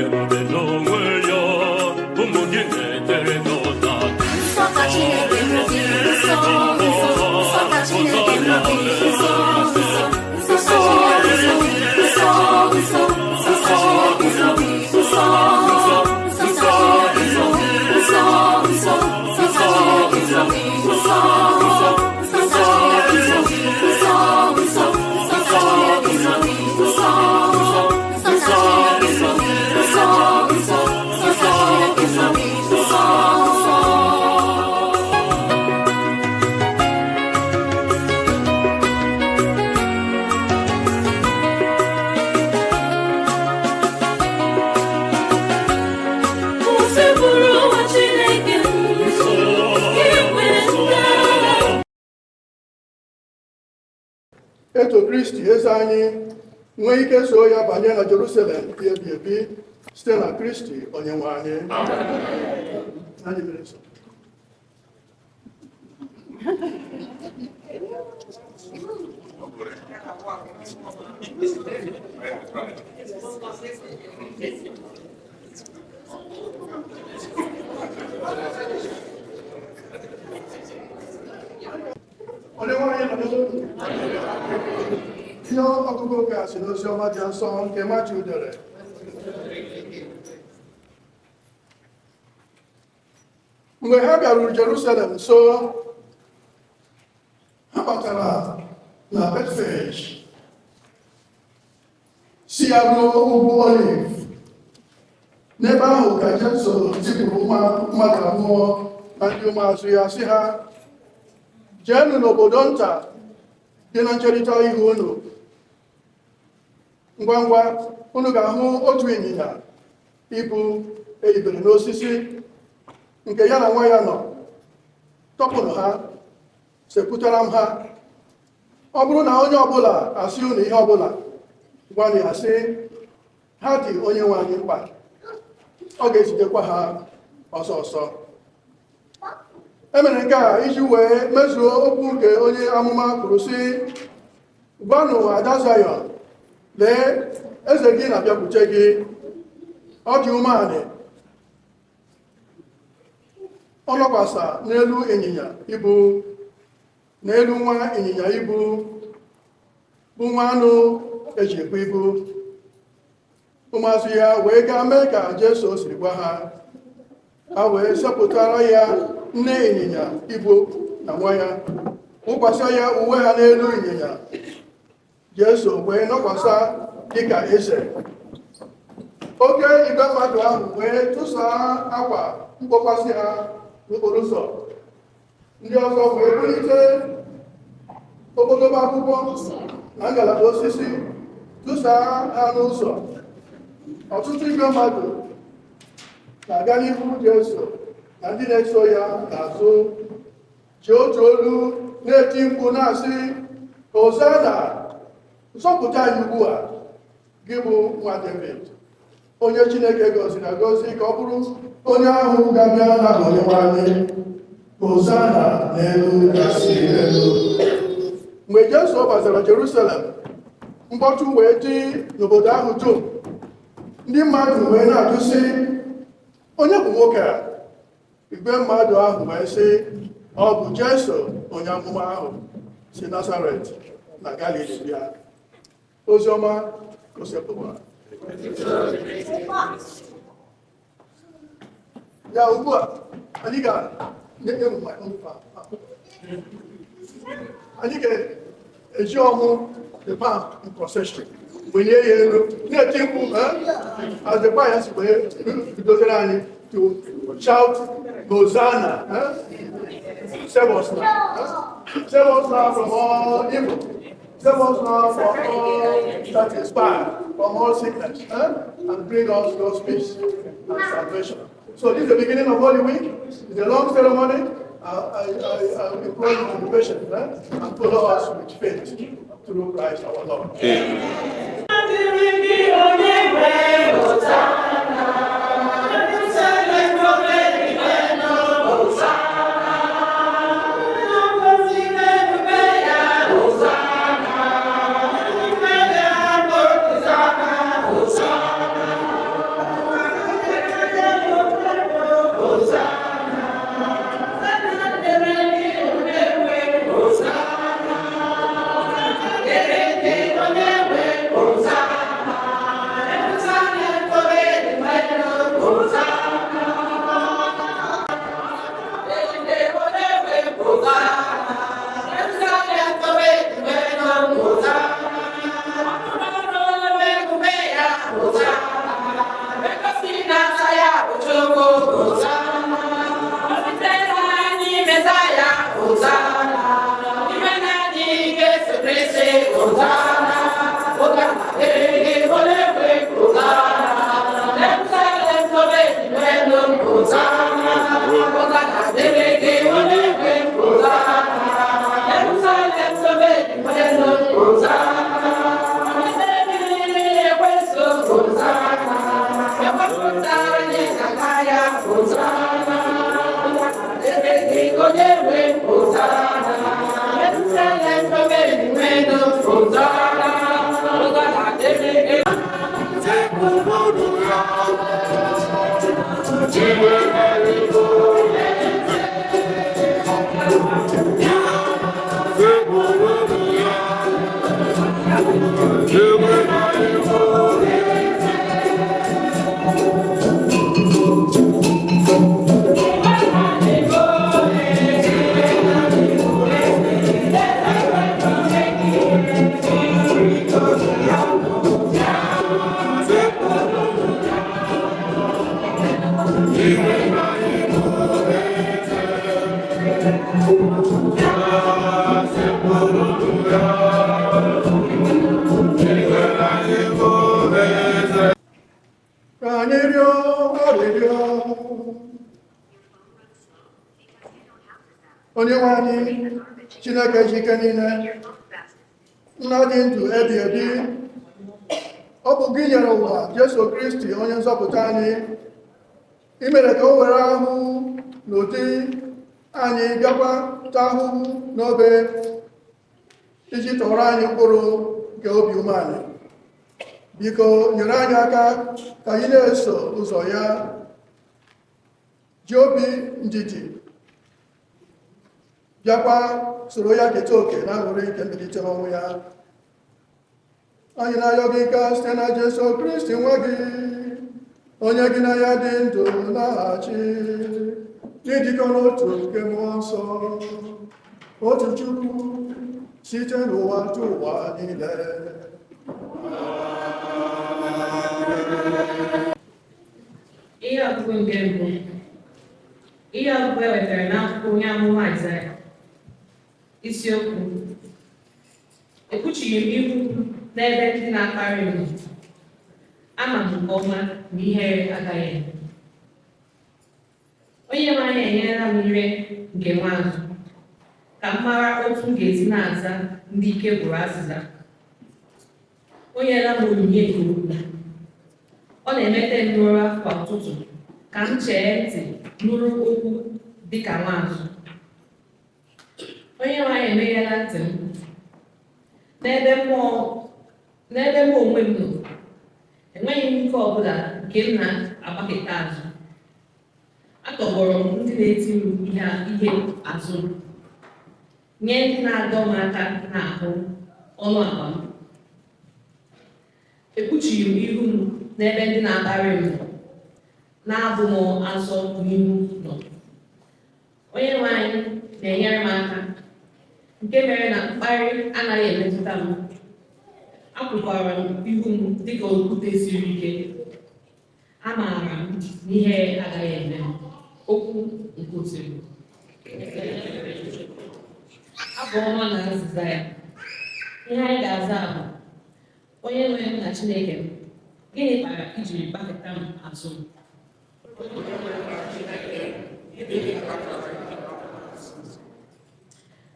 Ebube n'onwe ya, ụmụ gị na-etere gị ụta. Nsọ ka Chineke m dị, nsọ, nsọ, nsọ ka Chineke m dị, nsọ, nsọ, nsọ ka Chineke m dị, nsọ, nsọ, nsọ ka Chineke m dị, nsọ, nsọ, nsọ ka Chineke m dị, nsọ, nsọ, nsọ ka Chineke m dị, nsọ, nsọ, nsọ ka Chineke m dị, nsọ, nsọ, nsọ ka Chineke m dị, nsọ, nsọ, nsọ ka Chineke m dị, nsọ, nsọ, nsọ ka Chineke m dị, nsọ, nsọ. Usekpụrụ ụwa Chineke m, gị nwere nne. Eto Kristi eze anyị nwee ike soo ya banye na Jerusalem dị ebi ebi site na Kristi onye nwe anyị. Anyị mere nsọ. Onye nwe anyị nọ n'ụlọ. Ihe ọgụgụ nke a si n'oziọma dị nsọ nke Matiu dere. Mgbe ha bịaruru Jerusalem nso, ha batara na Betfej, si ya ruo ugwu Oliv. N'ebe ahụ ka Jesu zipụrụ mmadụ abụọ na ndị ụmụazụ ya sị ha, jeenụ n'obodo nta dị na ncherịta ihu unu. Ngwa ngwa unu ga-ahụ otu ịnyịnya ibu eyibere n'osisi nke ya na nwa ya nọ. Tọpụnụ ha, sepụtara m ha. Ọ bụrụ na onye ọbụla asị unu ihe ọbụla, gwanụ ya sị, ha dị onye nwe anyị mkpa. Ọ ga-ezitekwa ha ọsọ ọsọ. E mere nke a iji wee mezuo okwu nke onye amụma kwuru sị, gwanụ ada Zayọn, lee eze gị na-abịakwute gị, ọ dị umeanị, ọ nọkwasa n'elu ịnyịnya ibu, n'elu nwa ịnyịnya ibu, bụ nwa anụ eji ebu ibu. Ụmụazụ ya wee gaa mee ka Jesu siri gwa ha. Ha wee sepụtara ya nne ịnyịnya ibu na nwa ya, wụkwasị ya uwe ha n'elu ịnyịnya. Jesu wee nọkwasa dịka eze. Oke igwe mmadụ ahụ wee tụsaa akwa mgbokwasị ha n'okporo ụzọ. Ndị ọzọ wee bulite obodobo akwụkwọ na ngalaba osisi tụsaa ha n'ụzọ. Ọtụtụ igwe mmadụ na-aga n'ihu Jesu na ndị na-eso ya n'azụ ji otu olu na-eti mkpu na-asị, Hosana, zọpụta anyị ugbu a, gị bụ nwa David, onye Chineke gọziri agọzi ka ọ bụrụ onye ahụ ga-abịa n'aha Onyenwe anyị. Hosana n'elu kasị elu. Mgbe Jesu batara Jerusalem, mkpọtụ wee dị n'obodo ahụ dum. Ndị mmadụ wee na-ajụ sị, onye bụ nwoke a? Igwe mmadụ ahụ wee sị, ọ bụ Jesu onye amụma ahụ si Nazaret na Galili bịa. Oziọma gosipụtara. Ya ugbu a, anyị ga-eji ọhụ the palm in procession welie ya elu na-eti mkpu, as the choir si wee bidozere anyị to shout Hosanna, save us now, save us now from all evil, save us now from all that is bad, from all sickness, and bring us God's peace and salvation. So this is the beginning of Holy Week. It's a long ceremony. I implore you to be patient, and follow us with faith through Christ our Lord. Amen. Ka anyị rịọ arịrịọ. Onye nwe anyị, Chineke ji ike niile, nna dị ndụ ebi ebi, ọ bụ gị nyere ụwa Jesu Kristi onye nzọpụta anyị. I mere ka o were ahụ n'ụdị anyị bịakwa taa ahụhụ n'obe iji tọrọ anyị mkpụrụ nke obi umeala. Biko nyere anyị aka ka anyị na-eso ụzọ ya, ji obi ndidi bịakwa soro ya keta oke na aṅụrị nke mbilite n'ọnwụ ya. Anyị na-arịọ gị ka site na Jesu Kristi nwa gị, onye gị na ya dị ndụ na-achị n'ịdịkọ n'otu nke mmụọ nsọ, otu Chukwu, site n'ụwa tụ ụwa niile. Ihe ọgụgụ nke mbụ. Ihe ọgụgụ e wetara n'akwụkwọ onye amụma Aịzaya. Isiokwu: Ekpuchighị m ihu m n'ebe ndị na-akparị m nọ. Ama m nke ọma na ihere agaghị eme. Onye nwe anyị enyela m ire nke nwaazụ, ka m mara otu m ga-esi na-aza ndị ike gwụrụ azịza. O nyela m onyinye nke ukwuu. Ọ na-emete m n'ụra kwa ụtụtụ ka m chee ntị nụrụ okwu dị ka nwaazụ. Onye nwe anyị emeghela ntị m n'ebe mụ onwe m nọ. Enweghị m ike ọbụla nke m na-agbaketa azụ. Atọgbọrọ m ndị na-eti m ihe azụ m, nye ndị na-adọ m aka n'ahụ ọnụ akpa m. Ekpuchighị m ihu m n'ebe ndị na-akparị m nọ, na-abụ m asọ n'ihu nọ. Onye nwe anyị na-enyere m aka, nke mere na mkparị anaghị emetụta m. Akwụkwara m ihu m dịka okwute siri ike. Amaara m na ihere agaghị eme m. Okwu nke osimiri. Abụ ọma na azịza ya. Ihe anyị ga-aza bụ: Onye nwe m na Chineke m, gịnị kpara i jiri gbakụta m azụ m?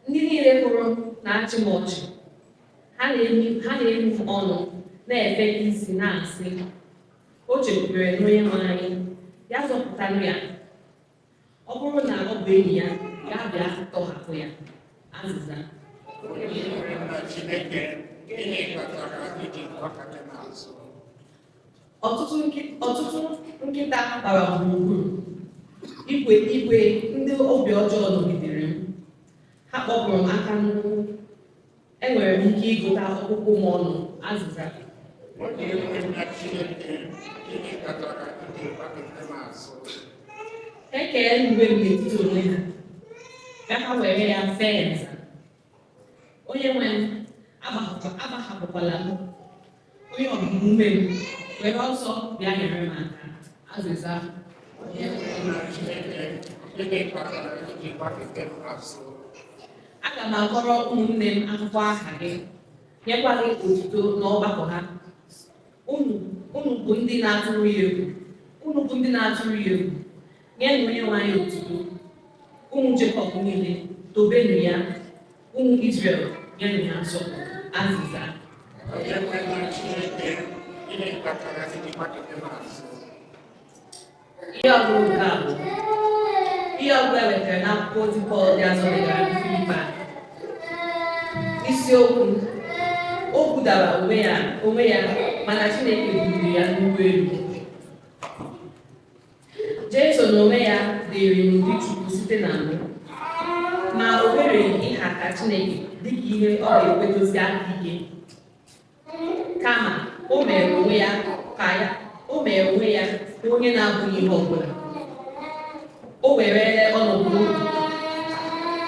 Ndị niile hụrụ m na-achị m ọchị. Ha na-emu m ọnụ, na-efe isi na-asị, o chekwubere n'onye nwe anyị, ya zọpụtanụ ya. Ọ bụrụ na ọ bụ enyi ya, ya bịa tọhapụ ya. Azịza. Onye nwe m na Chineke, gịnị kpatara i ji gbakọta m azụ? Ọtụtụ nkịta gbara gburugburu, igwe igwe ndị obi ọjọọ nọgidere m. Ha kpọpụrụ m aka n'ụkwụ. Enwere m ike ịgụta ọkpụkpụ m ọnụ. Azịza. Onye nwe m na Chineke, gịnị kpatara i ji gbakọta m azụ? Ha ekeela uwe m n'etiti onwe ha, bịakwa were ya fee nza. Onye nwe m, agbahapụkwala m. Onye ọgụgụ ume m, were ọsọ bịa nyere m aka. Azịza. Onye nwe m na Chineke, gịnị kpatara i ji gbakọta m azụ? Aga m akọrọ ụmụnne m akụkọ aha gị, nyekwa gị otuto n'ọgbakọ ha. Unu bụ ndị na-atụrụ ya egwu. Unu bụ ndị na-atụrụ ya egwu. Nyenụ onye nwe anyị otuto. Ụmụ Jekọb niile, tobenụ ya. Ụmụ Izrel, nyenụ ya nsọpụrụ. Azịza. Onye nwe m na Chineke, gịnị kpatara i ji gbakọta m azụ? Ihe ọgụgụ nke abụọ. Ihe ọgụgụ e wetara n'akwụkwọ ozi Pọl dị asọ degara ndị Filipaị. Isiokwu: O budara onwe ya Mana Chineke buliri ya nnukwu elu. Jesu n'onwe ya dịrị n'ụdị Chukwu site na mbụ, ma o wereghị ịha ka Chineke dịka ihe ọ ga-ekwedosi aka ike. Kama o mere onwe ya ka ya o mere onwe ya ka onye na-abụghị ihe ọbụla. O werele ọnọdụ ohu.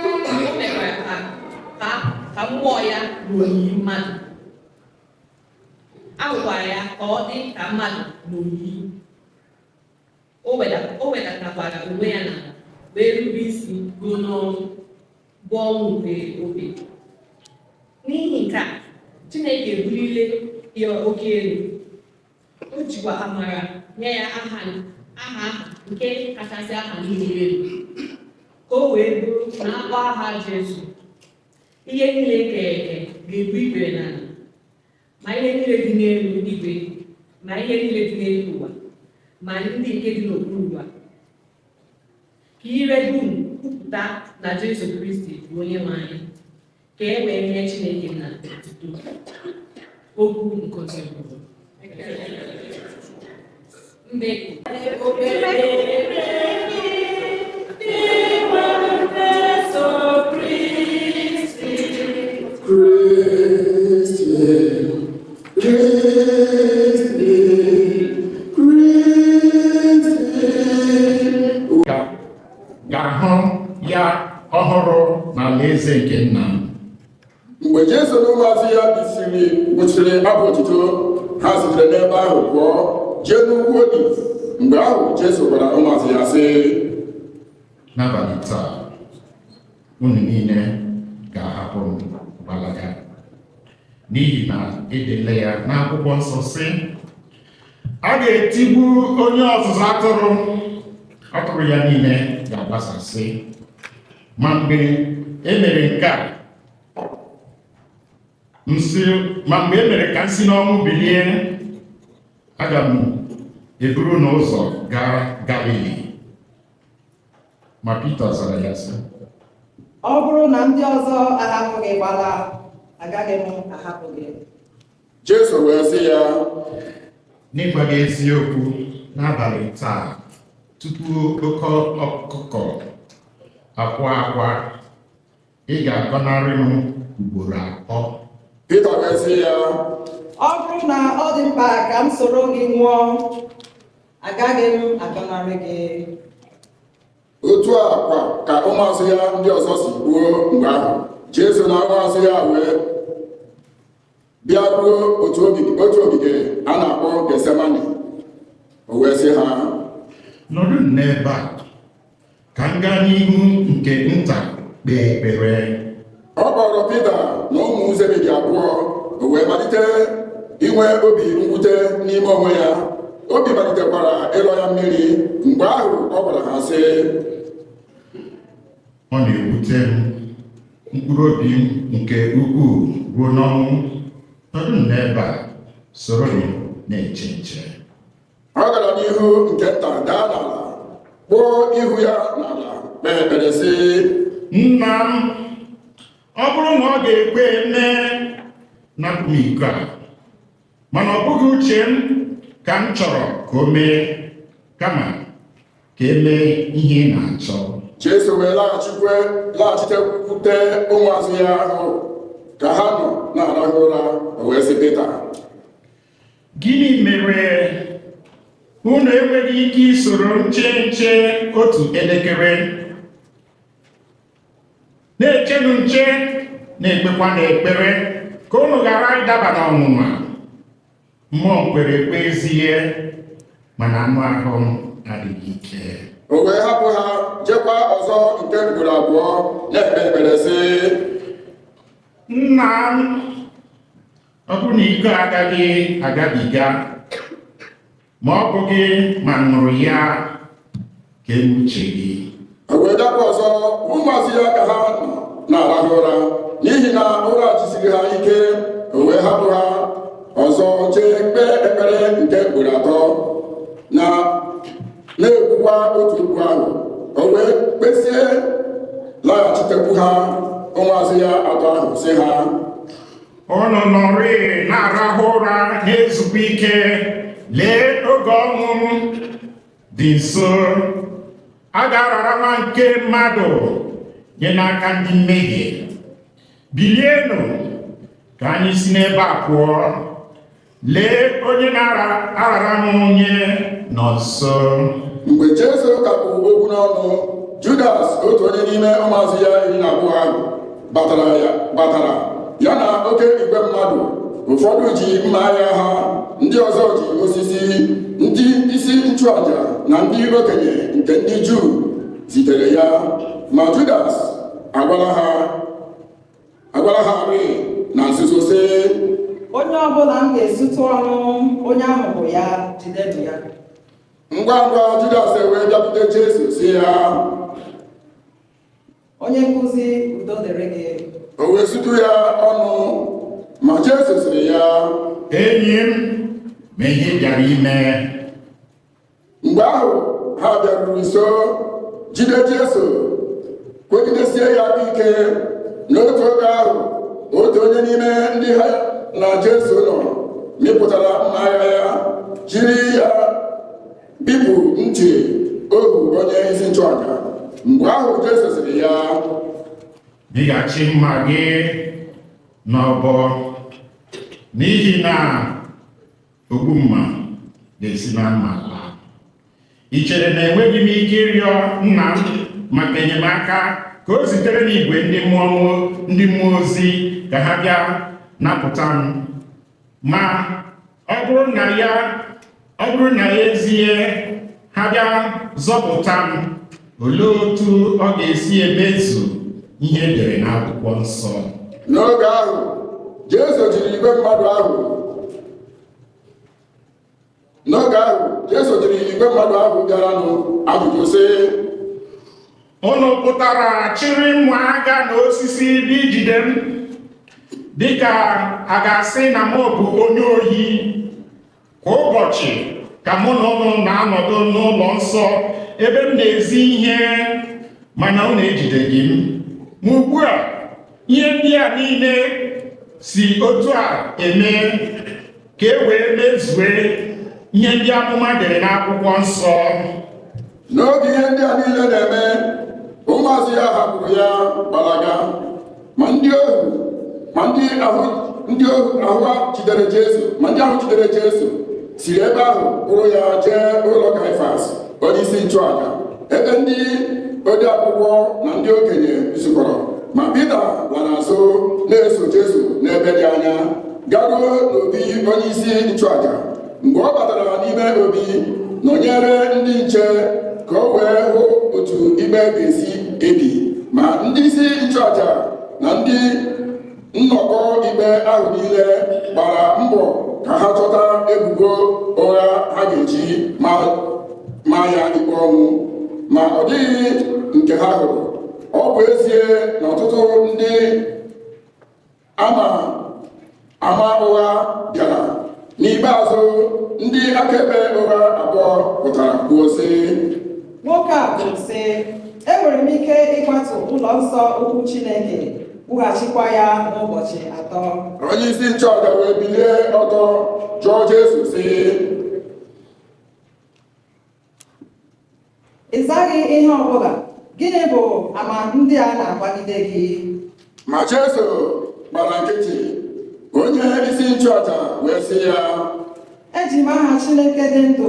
O mekwara ka mmụọ ya n'oyiyi mmadụ. A hụkwara ya ka ọ dị ka mmadụ n'oyiyi. O wedatakwara onwe ya n'ala wee rube isi ruo n'ọnwụ, bụ ọnwụ nke obe. N'ihi nke a, Chineke ebulile ya oke elu. O jikwa amara nye ya aha aha nke kachasị aha niile elu, ka o wee bụrụ na akpọ aha Jesu, ihe niile e kere eke ga-ebu ikpere n'ala, ma ihe niile dị n'elu igwe, ma ihe niile dị n'elu ụwa, ma ndị nke dị n'okpuru ụwa, ka ire dum kwupụta na Jesu Kristi bụ Onyenwe anyị, ka e wee nye Chineke nna otuto. Okwu nke Osebụrụwa. Mbeku. Kristi, Kristi, Kristi. Ga-ahụ ya ọhụrụ n'alaeze nke nna m. Mgbe Jesu na ụmụazụ ya bisiri gwụsịrị abụ otuto, ha sitere n'ebe ahụ pụọ jee n'ugwu Oliv. Mgbe ahụ Jesu gwara ụmụazụ ya sị: N'abalị taa, unu niile ga-ahapụ m gbalaga, n'ihi na edela ya n'akwụkwọ nsọ sị, a ga-etigbu onye ọzụzụ atụrụ, atụrụ ya niile ga-agbasasị. Ma mgbe e mere nke a, ma mgbe e mere ka m si n'ọnwụ bilie, aga m eburu n'ụzọ gaa Galili. Ma Pita zara ya sị: Ọ bụrụ na ndị ọzọ ahapụ gị gbala, agaghị m ahapụ gị. Jesu wee sị ya: N'ịgwa gị eziokwu, n'abalị taa, tupu oke ọkụkọ akwa akwa, ị ga-agọnarị m ugboro atọ. Pita wee sị ya: Ọ bụrụ na ọ dị mkpa ka m soro gị nwụọ, agaghị m agọnarị gị. Otu a kwa ka ụmụazụ ya ndị ọzọ si kwuo. Mgbe ahụ Jesu na ụmụazụ ya wee bịa ruo otu ogige a na-akpọ Getsemani. O wee sị ha: Nọdụ n'ebe a ka m gaa n'ihu nke nta kpee ekpere. Ọ kpọrọ Pita na ụmụ Zebedi abụọ, o wee malite inwe obi mwute n'ime onwe ya. Obi malitekwara ịlọ ya mmiri. Mgbe ahụ ọ gwara ha sị: Ọ na-ewute m mkpụrụ obi m nke ukwuu ruo n'ọnwụ. Nọdụ n'ebe a, soro m na-eche nche. Ọ gara n'ihu nke nta, daa n'ala, kpụọ ihu ya n'ala, kpee ekpere sị: Nna m, ọ bụrụ na ọ ga-ekwe mee, napụ m iko a, mana ọ bụghị uche m ka m chọrọ ka o mee, kama ka e mee ihe ị na-achọ. Jesu wee laghachitekwute ụmụazụ ya ahụ ka ha nọ na-arahụ ụra. O wee sị Pita: Gịnị mere unu enweghị ike isoro nche nche otu elekere? Na-echenụ nche, na-ekpekwa n'ekpere, ka unu ghara ịdaba n'ọnwụnwa. Mmụọ kwere ekwe ezie, mana anụ ahụ m adịghị ike. O wee hapụ ha, jekwa ọzọ nke ugboro abụọ, na-ekpe ekpere sị: Nna m, ọ bụrụ na iko agaghị agabiga ma ọ bụghị ma ṅụrụ ya, ka eme uche gị. O wee dapụ ọzọ ụmụazụ ya ka ha na-arahụ ụra, n'ihi na ụra jisiri ha ike. O wee hapụ ha ọzọ, jee kpee ekpere nke ugboro atọ, na na-ekwukwa otu okwu ahụ. O wee kpesie laghachitekwu ha ụmụazụ ya atọ ahụ, sị ha: Unu nọrị na-arahụ ụra na-ezukwa ike. Lee, oge ọnwụ m dị nso. A ga-arara nwa nke mmadụ nye n'aka ndị mmehie. Bilienụ ka anyị si n'ebe a pụọ. Lee, onye na-arara m nye nọ nso. Mgbe Jesu ka kpụ okwu n'ọnụ, Judas, otu onye n'ime ụmụazụ ya 12 ahụ, batara ya na oke igwe mmadụ. Ụfọdụ ji mma agha ha, ndị ọzọ ji osisi. Ndị isi nchụaja na ndị okenye nke ndị Juu zitere ya. Ma Judas agwala ha rịị na nzuzo sị, Onye ọbụla m ga-esutụ ọnụ, onye ahụ bụ ya, jidenụ ya. Ngwa ngwa, Judas wee bịakwute Jesu, sị ya, Onye nkụzi, udo dịrị gị. O wee sutụ ya ọnụ. Ma Jesu sịrị ya, Enyi m, mee ihe ị bịara ime. Mgbe ahụ ha bịaruru nso jide Jesu, kwegidesie ya aka ike. N'otu oge ahụ, otu onye n'ime ndị ha na Jesu nọ mịpụtara mma agha ya, jiri ya bipụ ntị ohu onye isi nchụaja. Mgbe ahụ Jesu sịrị ya, Dịghachi mma gị n'ọbọ, n'ihi na ogbu mma ga-esi na mma laa. Ị chere na enweghị m ike ịrịọ nna m maka enyemaka ka o zitere m igwe ndị mmụọ ozi ka ha bịa napụta m? Ma ọ bụrụ na ya ezie ha bịa zọpụta m, olee otu ọ ga-esi emezu ihe edere n'akwụkwọ nsọ? N'oge ahụ, Jesu jiri igwe mmadụ ahụ bịaranụ ajụjụ sị, Unu pụtara chịrị mma agha na osisi n'ijide m dịka a ga-asị na m bụ onye ohi? Kwa ụbọchị ka mụ na unu na-anọdụ n'ụlọ nsọ ebe m na-ezi ihe, mana unu ejideghị m. Ma ugbu a, ihe ndị a niile si otu a eme ka e wee mezue ihe ndị amụma dere n'akwụkwọ nsọ. N'oge ihe ndị a niile na-eme, ụmụazụ ya hapụrụ ya gbalaga. Ma ndị ahụ jidere Jesu siri ebe ahụ kpụrụ ya jee ụlọ Kaifas, onye isi nchụaja, ebe ndị ode akwụkwọ na ndị okenye zukọrọ. Ma Pita lara azụ na-eso Jesu n'ebe dị anya, garuo n'obi onye isi nchụaja. Mgbe ọ batara n'ime obi, nọnyere ndị nche ka o wee hụ otu ikpe ga-esi ebi. Ma ndị isi nchụaja na ndị nnọkọ ikpe ahụ niile gbara mbọ ka ha chọta ebubo ụgha ha ga-eji ma ya ikpe ọnwụ, ma ọ dịghị nke ha hụrụ, ọ bụ ezie na ọtụtụ ndị ama ụgha bịara. N'ikpeazụ, ndị akaebe ụgha abụọ pụtara kwuo sị, Nwoke a kwuru sị, "Enwere m ike ịkwatu ụlọ nsọ ukwu Chineke, wughachikwa ya n'ụbọchị 3." Onye isi nchụaja wee bilie ọtọ jụọ Jesu sị, Ị zaghị ihe ọbụla. Gịnị bụ ama ndị a na-akwagide gị? Ma Jesu gbara nkịtị. Onye isi nchụaja wee sị ya, Eji m aha Chineke dị ndụ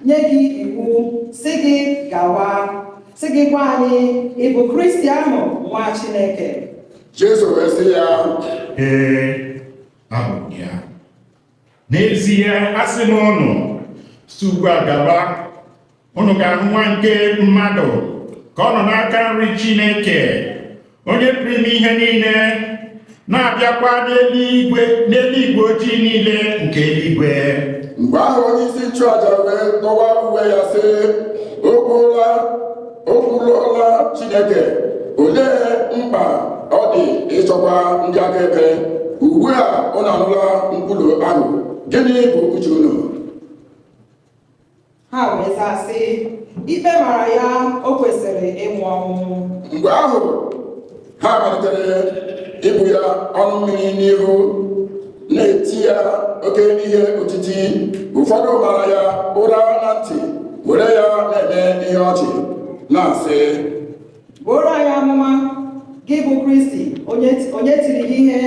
nye gị iwu, sị gị gawa, sị gị gwa anyị, ị bụ Kristi ahụ, nwa Chineke? Jesu wee sị ya, Ee, abụ m ya. N'ezie, asị m unu, site ugbu a gaba, unu ga-ahụ nwa nke mmadụ ka ọ nọ n'aka nri Chineke, onye pụrụ ime ihe niile, na-abịakwa n'eluigwe, n'eluigwe ojii niile nke eluigwe. Mgbe ahụ onye isi nchụaja wee dọwa uwe ya sị, "O kwuola, o kwuluola Chineke! Olee mkpa ọ dị ịchọkwa ndị akaebe? Ugbu a unu anụla nkwulu ahụ. Gịnị bụ uche unu?" Ha wee zaa sị, "Ikpe mara ya, o kwesịrị ịnwụ ọnwụ." Mgbe ahụ ha malitere ịbụ ya ọnụ mmiri n'ihu, na-eti ya oke ihe otiti. Ụfọdụ mara ya ụra na ntị, were ya na-eme ihe ọchị, na-asị, Buoro anyị amụma, gị bụ Kristi, onye tiri gị ihe?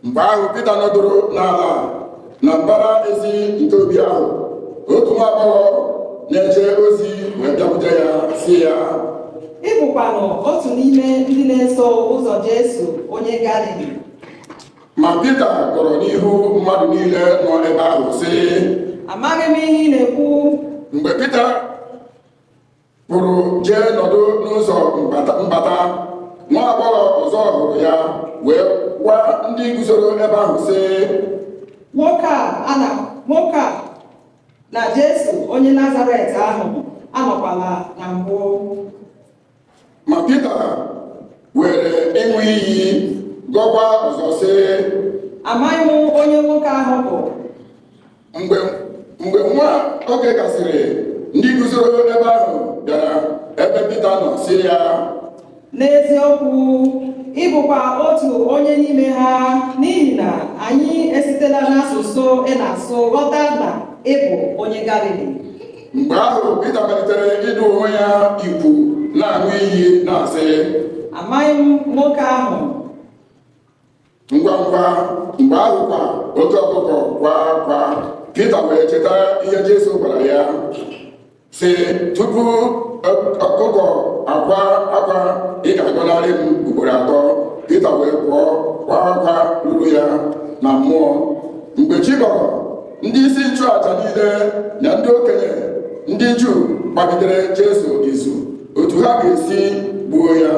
Mgbe ahụ, Pita nọdụrụ n'ala na mbara ezi nke obi ahụ. Otu nwa agbọghọ na-eje ozi wee bịakwute ya, sị ya, Ị bụkwanụ otu n'ime ndị na-eso ụzọ Jesu onye Galili. Ma Pita gọrọ n'ihu mmadụ niile nọ ebe ahụ, sị, Amaghị m ihe ị na-ekwu. Mgbe Pita pụrụ jee nọdụ n'ụzọ mbata, nwa agbọghọ ọzọ hụrụ ya wee gwa ndị guzoro ebe ahụ, sị, Nwoke a na Jesu onye Nazaret ahụ anọkwala na mbụ. Ma Pita were ịṅụ iyi gọkwa ọzọ, sị, Amaghị m onye nwoke ahụ bụ. Mgbe nwa oge gasịrị, ndị guzoro ebe ahụ bịara ebe Pita nọ, sị ya, N'eziokwu, ị bụkwa otu onye n'ime ha, n'ihi na anyị esitela n'asụsụ ị na-asụ ghọta na ị bụ onye Galili. Mgbe ahụ, Pita malitere ịdụ onwe ya ikwu, na-aṅụ iyi, na-asị, Amaghị m nwoke ahụ. Ngwa ngwa, mgbe ahụ kwa, oke ọkụkọ kwa akwa. Pita wee cheta ihe Jesu gwara ya, sị, tupu ọkụkọ akwa akwa, ị ga-agọnarị m ugboro atọ. Pita wee pụọ, kwa akwa ruru ya na mmụọ. Mgbe chi bọrọ, ndị isi nchụaja niile na ndị okenye ndị Juu gbagidere Jesu izu otu ha ga-esi gbuo ya.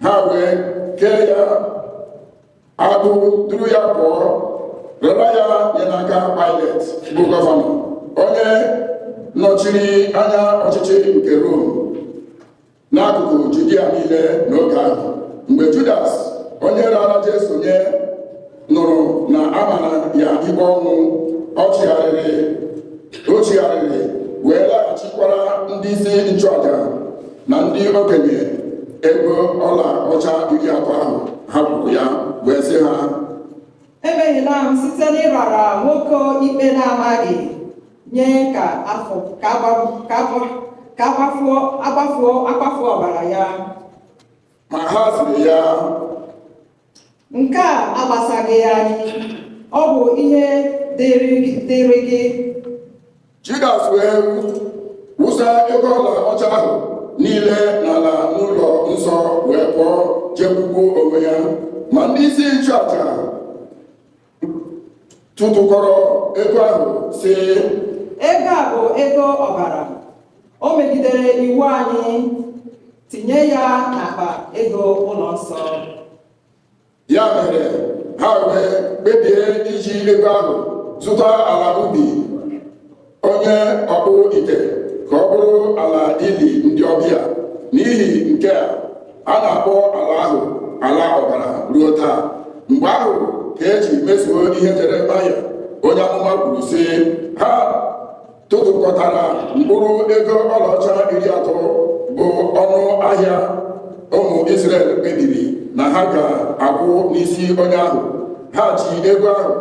Ha wee kee ya agbụ, duru ya pụọ, rara ya nye n'aka Pilet, bụ gọvanọ, onye nọchiri anya ọchịchị nke Rom n'akụkụ Judia niile n'oge ahụ. Mgbe Judas, onye rara Jesu nye, nụrụ na a mara ya ikpe ọnwụ, o chigharịrị wee laghachikwara ndị isi nchụaja na ndị okenye ego ọla ọcha 30 ahụ ha kwuru ya, wee sị ha, Emehiela m site n'ịrara nwoke ikpe na-amaghị nye ka afọ ka agba- ka agba- ka agbafuo agbafuo akwafuo ọbara ya. Ma ha sịrị ya, Nke a agbasaghị anyị, ọ bụ ihe dịrị gị. Judas wee wụsa ego ọla ọcha ahụ niile n'ala n'ụlọ nsọ, wee pụọ jekwugbuo onwe ya. Ma ndị isi nchụaja tụtụkọrọ ego ahụ, sị, Ego a bụ ego ọbara, o megidere iwu anyị tinye ya n'akpa ego ụlọ nsọ. Ya mere, ha wee kpebie iji ego ahụ zụta ala ubi onye ọkpụ ite, ka ọ bụrụ ala ili ndị ọbịa. N'ihi nke a, a na-akpọ ala ahụ ala ọbara ruo taa. Mgbe ahụ ka eji mezuo ihe Jeremaya onye amụma kwuru, sị, ha tụtụkọtara mkpụrụ ego ọlaọcha 30, bụ ọnụ ahịa ụmụ Izrel kpebiri na ha ga-akwụ n'isi onye ahụ. Ha ji ego ahụ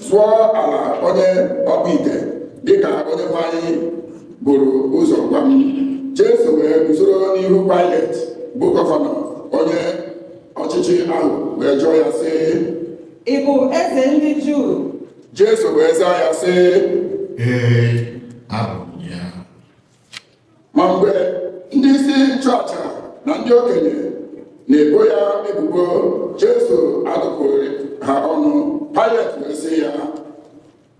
zụọ ala onye ọkpụ ite, dịka onye nwe anyị buru ụzọ gwa m. Jesu wee guzoro n'ihu Pilet, bụ gọvanọ, onye ọchịchị ahụ, wee jụọ ya, sị, Ị bụ eze ndị Juu? Jesu wee zaa ya, sị, Ee, abụ m ya. Ma mgbe ndị isi nchụaja na ndị okenye na-ebo ya ebubo, Jesu adụpụghị ha ọnụ. Pilet wee sị ya,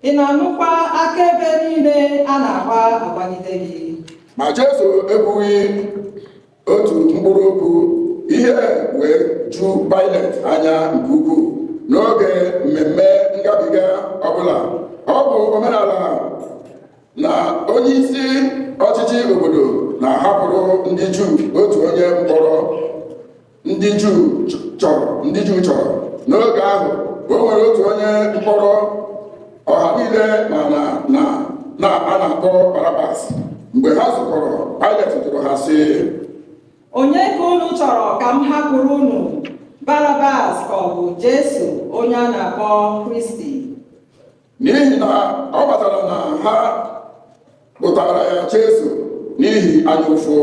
Ị na-anụkwa akaebe niile a na-agba agbagide gị? Ma Jesu ekwughị otu mkpụrụ okwu, ihe wee ju Pilet anya nke ukwuu. N'oge mmemme ngabiga ọbụla, ọ bụ omenala na onye isi ọchịchị obodo na-ahapụrụ ndị Juu otu onye mkpọrọ ndị Juu chọrọ. N'oge ahụ, o nwere otu onye mkpọrọ ọha niile ma na a na-akpọ Barabas. Mgbe ha zukọrọ, Pilet jụrụ ha, sị, Onye ka unu chọrọ ka m hapụrụ unu? Barabas ka ọ bụ Jesu onye a na-akpọ Kristi? N'ihi na ọ matara na ha kpụtara ya Jesu n'ihi anya ụfụ.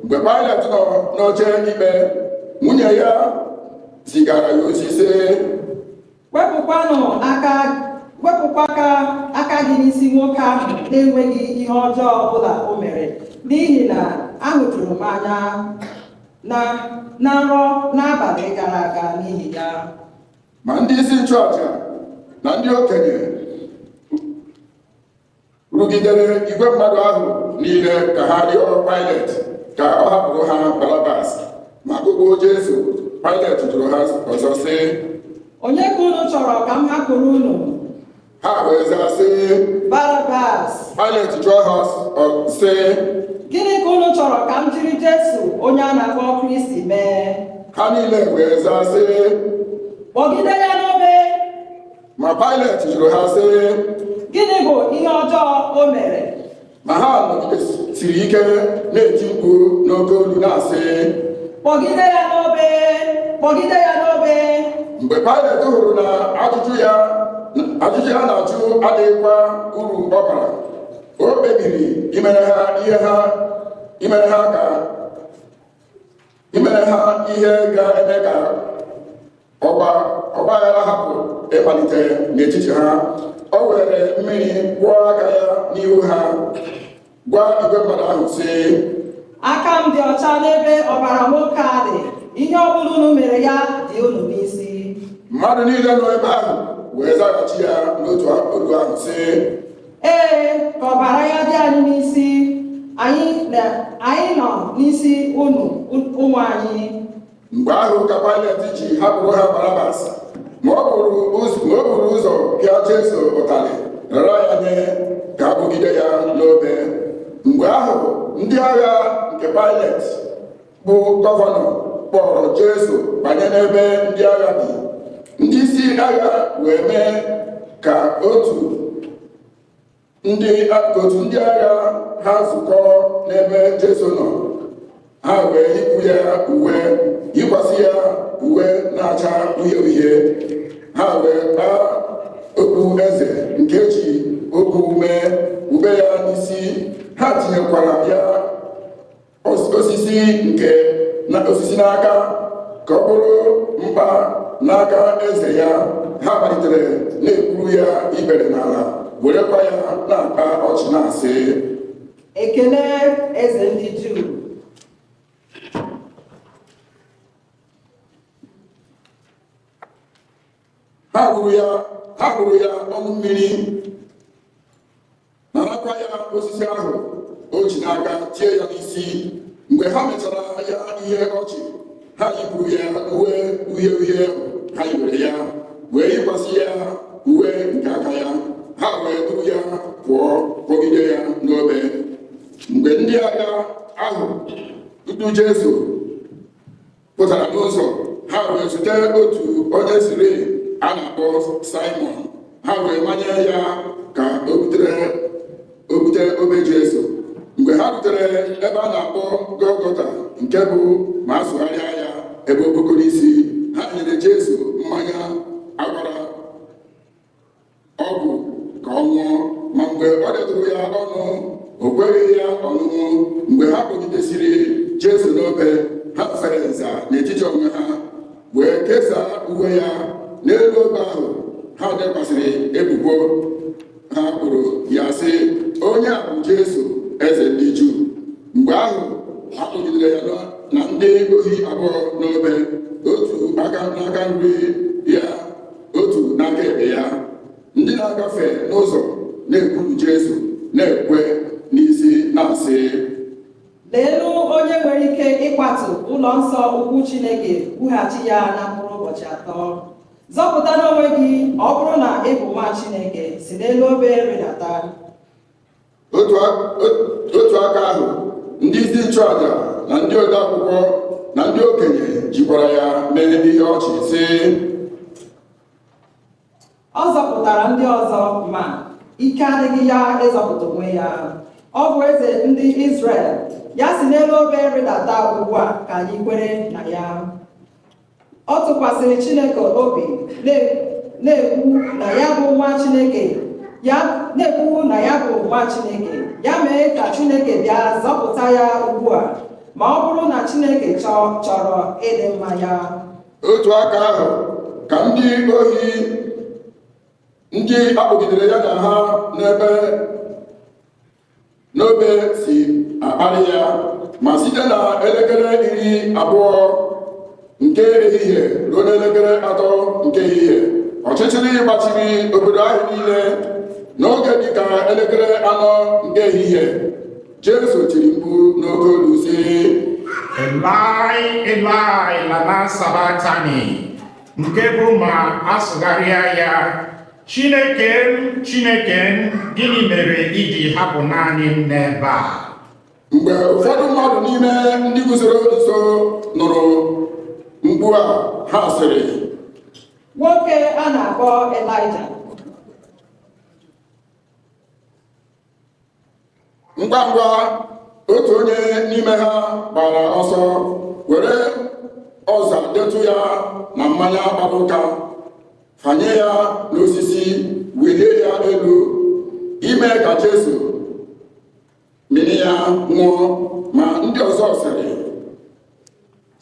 Mgbe Paịlet nọ n'oche ikpe, nwunye ya zigara ya ozi sị, Wepụkwanụ aka, wepụkwa aka gị n'isi nwoke ahụ na-enweghị ihe ọjọọ ọbụla o mere, n'ihi na ahụjuru m anya na nrọ n'abalị gara aga n'ihi ya. Ma ndị isi nchụaja na ndị okenye rugidere igwe mmadụ ahụ niile ka ha rịọ Paịlet ka ọ hapụrụ ha Barabas, ma kpụgbuo Jesu. Paịlet jụrụ ha ọzọ sị, Onye ka unu chọrọ ka m hapụrụ unu? Ha wee zaa sị, Barabas. Paịlet jụọ ha sị, Gịnị ka unu chọrọ ka m jiri Jesu onye a na-akpọ Kristi mee? Ha niile wee zaa sị, Kpọgide ya n'obe. Ma Paịlet jụrụ ha sị, Gịnị bụ ihe ọjọọ o mere? Ma ha nọgidesiri ike na-eti mkpu n'oke olu na-asị, Kpọgide ya n'obe, kpọgide ya n'obe. Mgbe Paịlet hụrụ na ajụjụ ya na-ajụ adịghịkwa uru ọ bara, o kpebiri imere ha ihe ga-eme ka ọgbaghara hapụ ịmalite n'etiti ha. O were mmiri kwụọ aka ya n'ihu ha, gwa igwe mmadụ ahụ sị, Aka m dị ọcha n'ebe ọbara nwoke a dị, ihe ọ bụla unu mere ya dị unu n'isi. Mmadụ niile nọ ebe ahụ wee zaghachi ya n'otu olu ahụ sị, Ee, ka ọbara ya dị anyị n'isi, anyị nọ n'isi unu ụmụ anyị. Mgbe ahụ ka Paịlet ji hapụrụ ha Barabas, ma o buru ụzọ pịa Jesu ụtarị, rara ya nye ka a kpọgide ya n'obe. Mgbe ahụ ndị agha nke Paịlet bụ gọvanọ kpọrọ Jesu banye n'ebe ndị agha bi. Ndị isi agha wee mee ka otu ndị agha ha zukọọ n'ebe Jesu nọ. Ha wee yipụ ya uwe, yikwasị ya uwe na-acha uhie uhie. Ha wee kpaa okpu eze nke eji ogwu mee ube ya n'isi. Ha tinyekwara ya osisi n'aka ka ọ bụrụ mkpa n'aka eze ya. Ha malitere na-ekwuru ya ikpere n'ala, werekwa ya na-akpa ọchị na-asị, Ekele eze ndị Juu. Ha gburu ya ọnụ mmiri, narakwa ya osisi ahụ o ji n'aka tie ya n'isi. Mgbe ha mechara ya ihe ọchị, ha yipụrụ ya uwe uhie uhie ha yiwere ya, wee yikwasị ya uwe nke aka ya. Ha wee duru ya pụọ, kpọgide ya n'obe. Mgbe ndị agha ahụ du Jesu pụtara n'ụzọ, ha wee zute otu onye Sirini a na-akpọ Saimọn. Ha wee manye ya ka o bute obe Jesu. Mgbe ha rutere ebe a na-akpọ Gọlgọta, nke bụ ma a sụgharịa ya ebe okpokoro isi, ha nyere Jesu mmanya agwara ọgwụ ka ọ ṅụọ, ma mgbe ọ detụrụ ya ọnụ, o kweghị ya ọṅụṅụ. Mgbe ha kpọgidesịrị Jesu n'obe, ha fere nza n'etiti onwe ha, wee kesaa uwe ya. N'elu obe ahụ ha dekwasịrị ebubo ha kpụrụ ya sị, Onye a bụ Jesu, eze ndị Juu. Mgbe ahụ ha kpọgidere ya na ndị ohi abụọ n'obe, otu aka n'aka nri ya, otu n'aka ekpe ya. Ndị na-agafe n'ụzọ na-ekwulu Jesu, na-ekwe n'isi na-asị, Leelu onye nwere ike ịkwatu ụlọ nsọ ukwu Chineke wughachi ya na mkpụrụ ụbọchị atọ. Zọpụta n'onwe gị, ọ bụrụ na ị bụ nwa Chineke, si n'elu obe rịdata. Otu aka ahụ ndị isi nchụaja na ndị ode akwụkwọ na ndị okenye jikwara ya mee ihe ọchị sị, Ọ zọpụtara ndị ọzọ, ma ike adịghị ya ịzọpụta onwe ya. Ọ bụ eze ndị Izrel, ya si n'elu obe rịdata ugbu a ka anyị kwere na ya. Ọ tụkwasịrị Chineke obi na-ekwu na ya bụ nwa Chineke ya na-ekwu na ya bụ nwa Chineke ya mee ka Chineke bịa zọpụta ya ugbu a ma ọ bụrụ na Chineke chọrọ ịdị mma ya. Otu aka ahụ ka ndị ohi ndị akpọgidere ya na ha n'ebe n'obe si akparị ya. Ma site na elekere 12 nke ehihie ruo n'elekere 3 nke ehihie, ọchịchịrị gbachiri obodo ahụ niile. N'oge dịka elekere 4 nke ehihie, Jesu tiri mkpu n'oke olu sị, Elai, Elai, lama sabatani, nke bụ ma asụgharịa ya, Chineke m, Chineke m, gịnị mere i ji hapụ naanị m n'ebe a? Mgbe ụfọdụ mmadụ n'ime ndị guzoro nso nụrụ mkpu a, ha sịrị, Nwoke a na-akpọ Elaịja. Ngwa ngwa otu onye n'ime ha gbara ọsọ were ọza detụ ya na mmanya gbara ụka, fanye ya n'osisi, welie ya elu ime ka Jesu mịrị ya ṅụọ. Ma ndị ọzọ sịrị,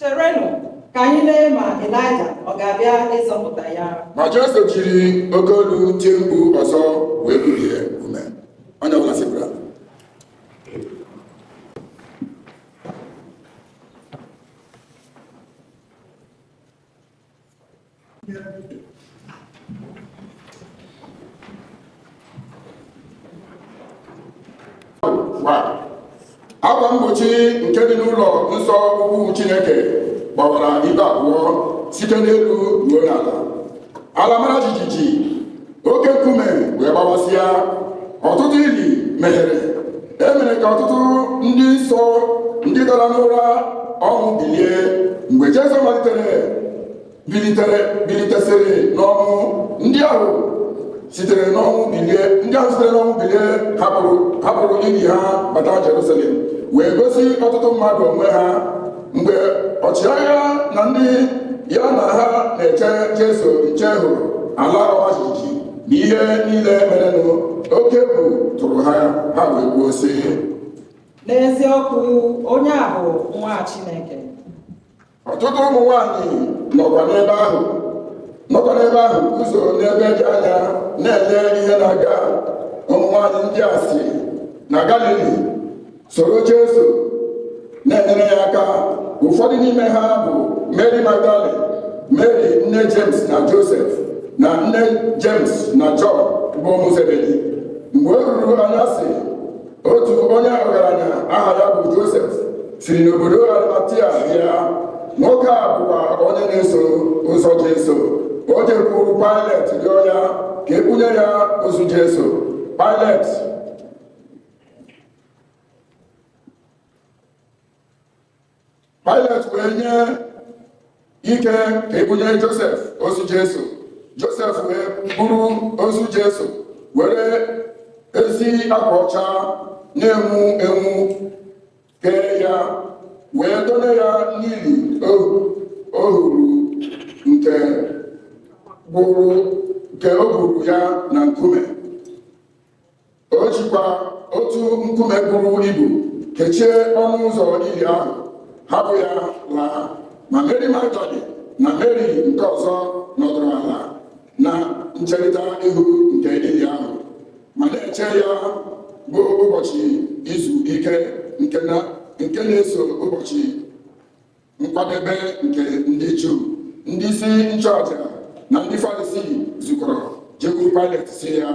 Cherenụ ka anyị lee ma Elaịja ọ ga-abịa ịzọpụta ya. Ma Jesu jiri oke olu tie mkpu ọzọ wee kulie ume. Onye ọbụla sịkwara. Akwa mgbochi nke dị n'ụlọ nsọ ukwu Chineke gbawara ibe abụọ site n'elu ruo n'ala. Ala mara jijiji, oke nkume wee gbawasịa, ọtụtụ ili meghere. E mere ka ọtụtụ ndị nsọ ndị dara n'ụra ọnwụ bilie. Mgbe Jesu bilitesịrị n'ọnwụ, ndị ahụ sitere n'ọnwụ bilie hapụrụ ili ha bata Jerusalem wee gosi ọtụtụ mmadụ onwe ha. Mgbe ọchịagha na ndị ya na ha na-eche Jesu nche hụrụ ala ọma jijiji na ihe niile merenụ, oke egwu tụrụ ha, ha wee kwuo sị, N'eziokwu, onye a bụ nwa Chineke. Ọtụtụ ụmụ nwaanyị nọkwa n'ebe ahụ guzo n'ebe dị anya na-ele ihe na-aga. Ụmụ nwaanyị ndị a si na Galili soro Jesu na-enyere ya aka. Ụfọdụ n'ime ha bụ Mary Magdalene, Mary nne James na Joseph, na nne James na John bụ ụmụ Zebedi. Mgbe o ruru anyasị, otu onye ọgaranya aha ya bụ Joseph siri n'obodo Arimatia bịa. Nwoke a bụkwa onye na-eso ụzọ Jesu. O jekwuru Pilet rịọ ya ka e bunye ya ozu Jesu. Pilet wee nye ike ka e bunye Josef ozu Jesu. Josef wee buru ozu Jesu were ezi akwa ọcha na-enwu enwu kee ya, wee donye ya n'ili ohuru nke o gburu ya na nkume. O jikwa otu nkume buru ibu kechie ọnụ ụzọ ili ahụ, hapụ ya laa. Ma Mary Magdalene na Mary nke ọzọ nọdụrụ ala na ncherịta ihu nke ili ahụ, ma na-eche ya bụ ụbọchị izu ike nke na-eso ụbọchị nkwadebe nke ndị Juu. Ndị isi nchụaja na ndị Farisii zukọrọ jekwuru Pilet sị ya,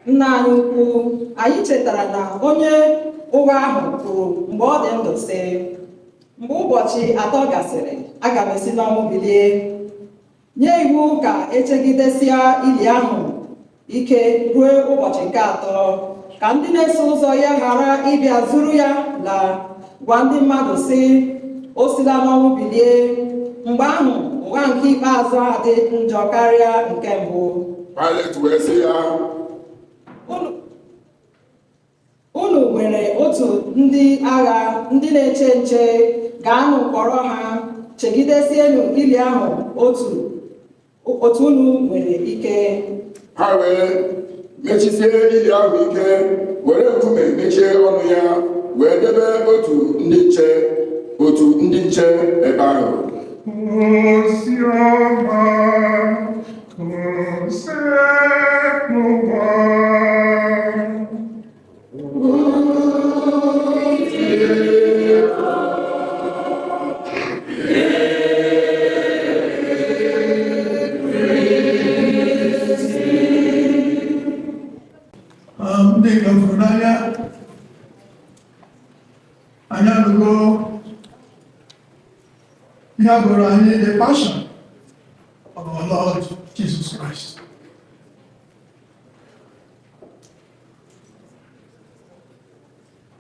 Nna anyị ukwu, anyị chetara na onye ụgha ahụ kwuru mgbe ọ dị ndụ sị, mgbe ụbọchị 3 gasịrị, aga m esi n'ọnwụ bilie. Nye iwu ka echegidesia ili ahụ ike ruo ụbọchị nke 3, ka ndị na-eso ụzọ ya ghara ịbịa zuru ya laa, gwa ndị mmadụ sị, o sila n'ọnwụ bilie. Mgbe ahụ ụgha nke ikpeazụ a dị njọ karịa nke mbụ. Pilet wee sị ya, Unu nwere otu ndị agha ndị na-eche nche, gaanụ kpọrọ ha Chegidesienụ ili ahụ otu otu unu nwere ike. Ha wee mechisie ili ahụ ike, were nkume mechie ọnụ ya, wee debe otu ndị nche ebe ahụ. Oziọma Osebụrụwa. Ndị nke m fụrụ n'anya, anyị anụgo ihe a gụrụ anyị, the passion of our Lord Jesus Christ.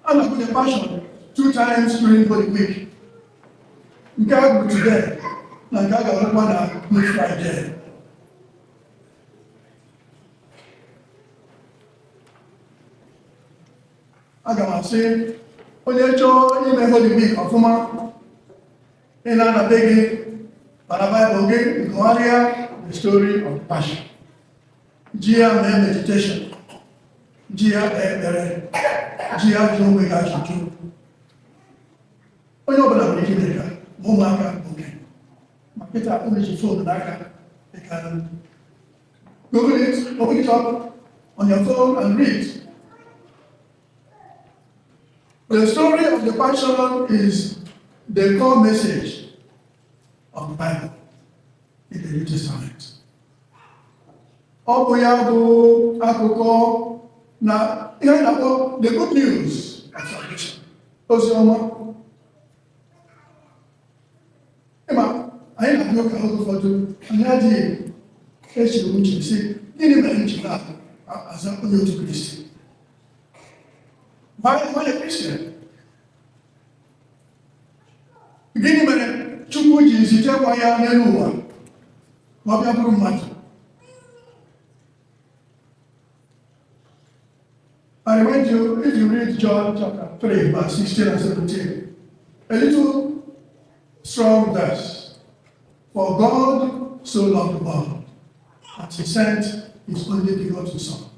A na-agụ the passion two times during Holy Week, nke a gụrụ today na nke a ga-agụkwa na Good Friday. Aga m asị, onye chọọ ime Holy Week ọfụma, ị na-anabe gị bara Baịbụl gị, gụgharịa the story of passion, ji ya mee meditation, ji ya kpee ekpere, ji ya jụọ onwe gị ajụjụ. Onye ọbụla nwere ike ime ka ma ụmụaka ma okenye, ma kịta unu ji phone n'aka, you can Google it, open it up on your phone and read. The story of the Passion is the core message of the Bible in the New Testament. Ọ bụ ya bụ akụkọ na ihe a na-akpọ the good news of salvation. Ozi ọma. Ịma, anyị na-abịa ụka oge ụfọdụ, anyị adịghị echere uche sị, gịnị mere m ji na-aza onye otu Kristi? Why am I a Christian? Gịnị mere Chukwu ji zite nwa ya n'elu ụwa ka ọ bịa bụrụ mmadụ? I remind you, if you read John chapter 3, verse 16 and 17, a little strong verse. "For God so loved the world that he sent his only begotten Son,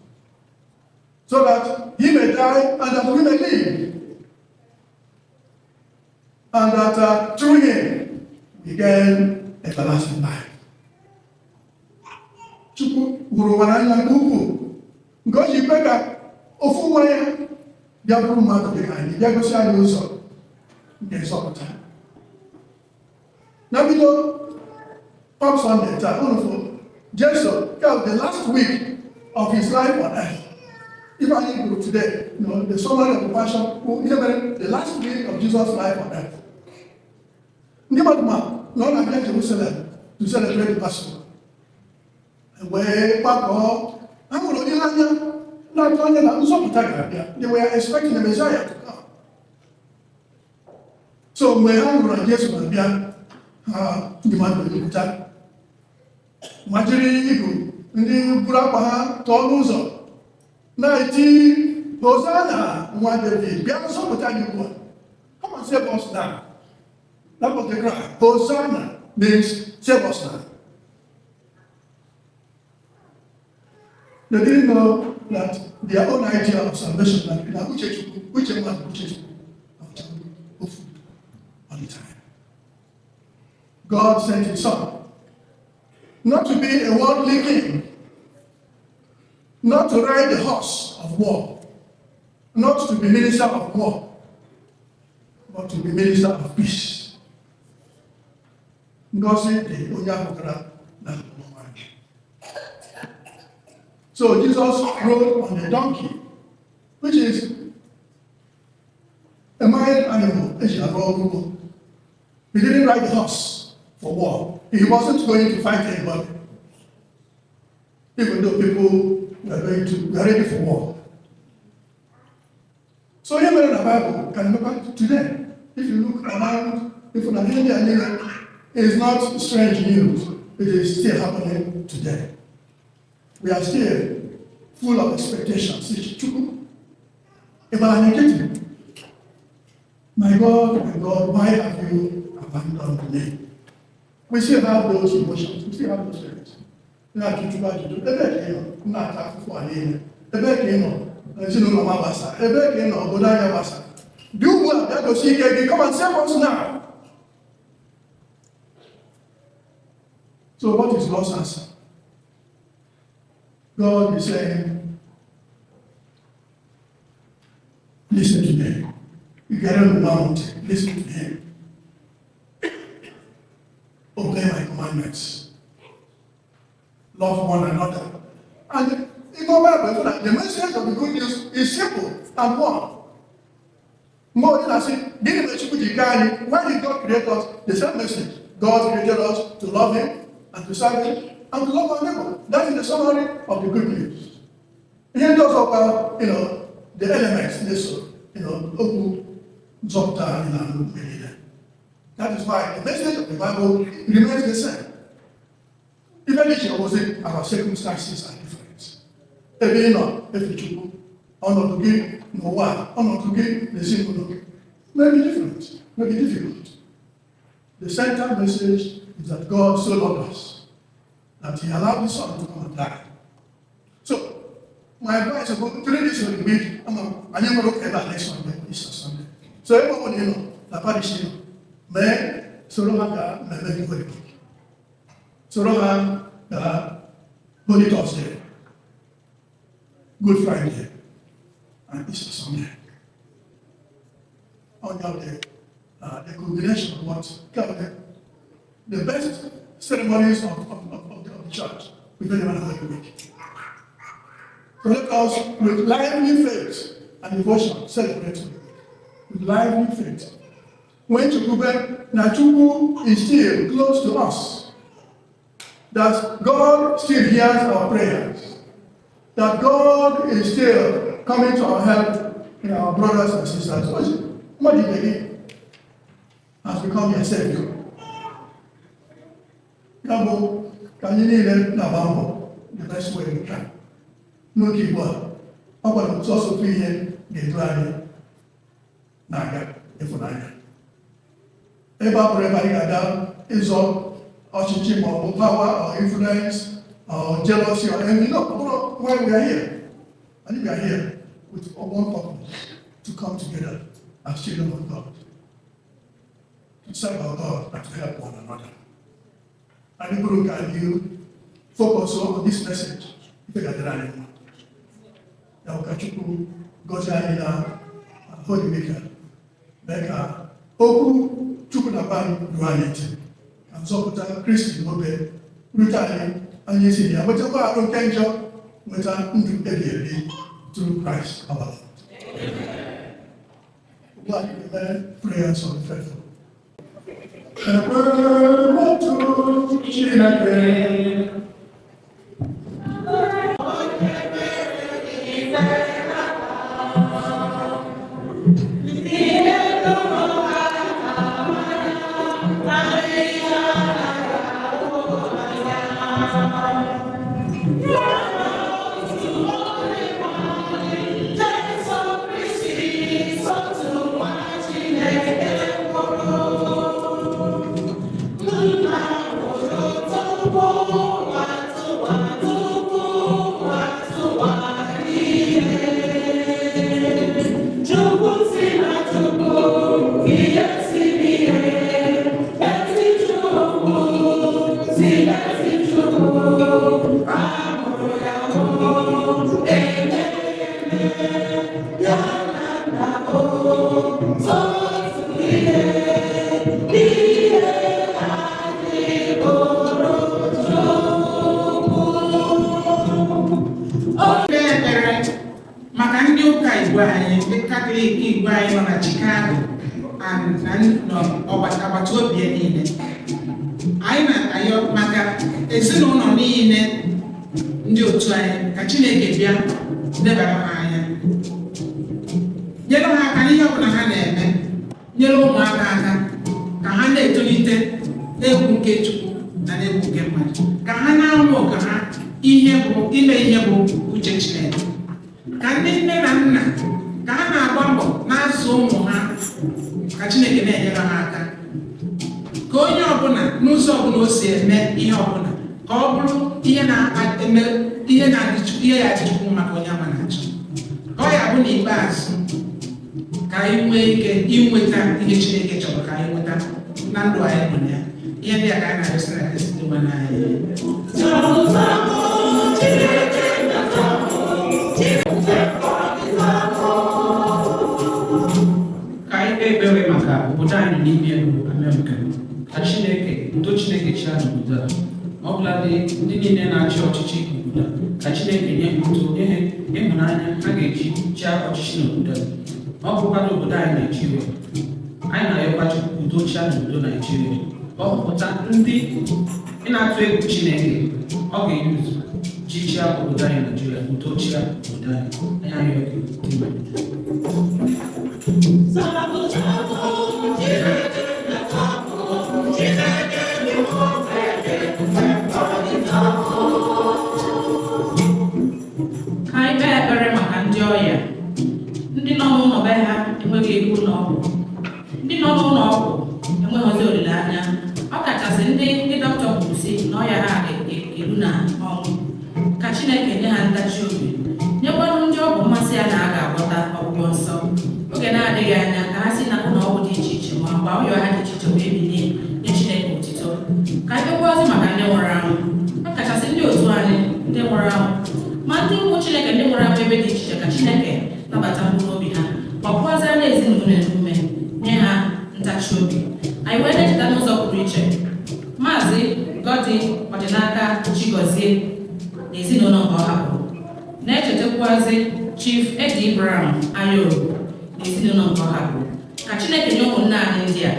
so that he may die and that we may live, and that through him we gain everlasting life." Chukwu hụrụ ụwa n'anya nke ukwuu nke o ji kwe ka ofu nwa ya bịa bụrụ mmadụ dị ka anyị, bịa gosi anyị ụzọ nke nzọpụta. Na mbido Palm Sunday taa, unu fụ Jesu ka the last week of his life on earth. Ife anyị gụrụ today, the summary of the passion bụ ihe mere the last week of Jesus' life on earth. Ndị mmadụ ma na ọ na-abịa Jerusalem to celebrate the Passover, wee gbakọọ. Ha nwere olileanya, na-atụ anya na nzọpụta ga-abịa. They were expecting the Messiah to come. So mgbe ha nụrụ na Jesu na-abịa, ha ndị mmadụ ejupụta ma jiri igu, ndị buru akwa ha tọọ n'ụzọ, na-eti, "Hosanna, nwa David, bịa nzọpụta anyị ugbu a. Come and save us now." That was the cry. "Hosanna" means save us now. They didn't know that their own idea of salvation, na uche Chukwu, uche mmadụ, uche Chukwu, ofu all the time. God sent his son not to be a worldly king, not to ride the horse of war, not to be minister of war, but to be minister of peace. Ngọzi dị onye ahụ gara na anyị. So Jesus rode on a donkey, which is a mild animal. Eji arụ ọrụ ugbo. He didn't ride the horse for war. He wasn't going to fight anybody, even though people were ready for war. So ihe mere na Bible can remember today. If you look around, if you are, it is not strange news. It is still happening today. We are still full of expectations. Chukwu, ịgbara anyị nkịtị? My God, my God, why have you abandoned me? We still have those emotions, we still have those feelings. Na-ajụ Chukwu ajụjụ, ebe ka ị nọ m na-ata afụfụ a niile? Ebe ka ị nọ ezinụlọ m agbasa? Ebe ka ị nọ obodo anyị agbasa? Dị ugbu a, bịa gosi ike gị. Come and save us now. So what is God's answer? God is saying, listen to me. You get on the mountain, listen to him. Obey my commandments. Love one another. And in the Bible, the message of the good news is simple and one. More than I say, gịnị mere Chukwu ji kee anyị? Why did God create us? The same message. God created us to love him and to serve him and to love our neighbor. That is the summary of the good news. Ihe ndị ọzọ kwa, the elements na-eso, okwu nzọpụta anyị na mgbe niile. That is why the message of the Bible remains the same. Ife dị iche bụzi our circumstances are different. Ebe ị nọ efe Chukwu, ọnọdụ gị n'ụwa, ọnọdụ gị n'ezinụlọ may be different, may be difficult. The central message is that God so loved us that he allowed his son to come and die. So, my advice is during this Holy Week, anyị nwere ụka ebe a next Sunday, Easter Sunday. So ebe ọ bụla ị nọ na parish ị nọ, mee soro ha ka mmemme gị Holy Week. Soro ha ka Holy Thursday, Good Friday, and Easter Sunday. On the culmination of what the best ceremonies of the church within the Holy Week. So let us, with lively faith and devotion, celebrate Holy Week. With lively faith. When Chukwube, na Chukwu is still close to us, that God still hears our prayers, that God is still coming to our help in our brothers and sisters. Mmadụ ibe gị has become your savior. Ya bụ ka anyị niile na-agba mbọ the best way we can. N'oge Igbo a, ọ gwara otu ọsọ ofu ihe ga-edu anyị na-aga ịfụnanya. Ebe a bụrụ ebe anyị ga-aga ịzọ ọchịchị ma ọ bụ power or influence or jealousy or envy. No, ọ bụrụ why we are here. And we are here with one purpose, to come together as children of God, to serve our God and to help one another. Anyị bụrụ ka anyị focus on this message, ife ga-adịrị anyị mma. Ya bụ ka Chukwu gọzie anyị na Holy Week a, mee ka okwu Chukwu na anyị ruo anyị ntị, ka nzọpụta Kristi n'obe rute anyị, anyị si ya nwetakwa arụ nke njọ, nweta ndụ ebighị ebi through Christ our Lord. Ugbu a anyị ga-eme prayers of the faithful. Ekwere m otu Chineke. Ekpe ekpere maka ndị ụka Igbo anyị, ndị Katọlik Igbo anyị nọ na Chicago and na agbata obi ya niile. Anyị na-ayọ maka ezinụlọ niile ndị otu anyị, ka Chineke bịa lebara ha anya, nyere ha aka n'ihe ọbụla ha na-eme, nyere ụmụaka aka ka ha na-etolite n'egwu nke Chukwu na n'egwu nke mmadụ, ka ha na-amụ ka ha ihe bụ ime ihe bụ uche Chineke, ka ndị nne na nna ka ha na-agba mbọ na-azụ ụmụ ha, ka Chineke na-enyere ha aka, ka onye ọbụla n'ụzọ N'ụzọ ọbụla o si eme ihe ọbụla, ka ọ bụrụ ihe na-eme ihe na-adị ihe ya adị Chukwu maka onye ama na-achọ ka ọ ya bụ. N'ikpeazụ, ka anyị nwee ike inweta ihe Chineke chọrọ ka anyị nweta na ndụ anyị nọ na ya. Ihe ndị a ka anyị na-arịọsị na Kristi dị nwe anyị. Ka anyị kpee ekpere maka obodo anyị nọ n'ime bụ Amerịka, ka Chineke, udo Chineke chịa n'obodo a. Ma ọ bụladị ndị niile na-achị ọchịchị obodo a, ka Chineke nye ha udo, nye ha ịhụnanya ha ga-eji chịa ọchịchị n'obodo a. Ma ọ bụkwa n'obodo anyị Naijiria, anyị na-ayọkwa Chukwu udo chịa n'obodo Naijiria, ka ọ họpụta ndị ị na-atụ egwu Chineke ọ ga-eyuzu ji chịa obodo anyị Naijiria. Udo chịa obodo anyị. Anyị ayọ gị dị mma. Ka anyị kpee ekpere maka ndị ọya, ndị nọ n'ụlọ be ha enweghị ego ụlọ ọgwụ, ndị nọ n'ụlọ ọgwụ enweghịzi olileanya, ọ kachasị ndị dọkịta kwuru sị na ọya ha ga-eru na ọnwụ. Ka Chineke nye ha ntachi obi, nyekwanụ ndị ọ bụ mmasị ya na a ga-agwọta ọgwụgwọ nsọ oge na-adịghị anya, ka ha si na ụlọ ọgwụ dị iche iche ma mgbe ọya ha dị iche iche wee bilie nye Chineke otito. Ka anyị kpekwazi maka ndị nwụrụ anwụ, ọ kachasị ndị otu anyị ndị nwụrụ anwụ, ma ndị ụmụ Chineke ndị nwụrụ anwụ ebe dị iche iche. Ka Chineke nabata mkpụrụ obi ha, gbakwazịa na ezinụlọ ume, nye ha ntachi obi. Anyị wee na-echeta n'ụzọ pụrụ iche Maazị Godi Ọdịnaka Chigozie na ezinụlọ nke ọ hapụrụ, na-echetakwazị Chief Eddie Brown Ayoru na ezinụlọ nke ọ hapụrụ. Ka Chineke nye ụmụnne anyị ndị a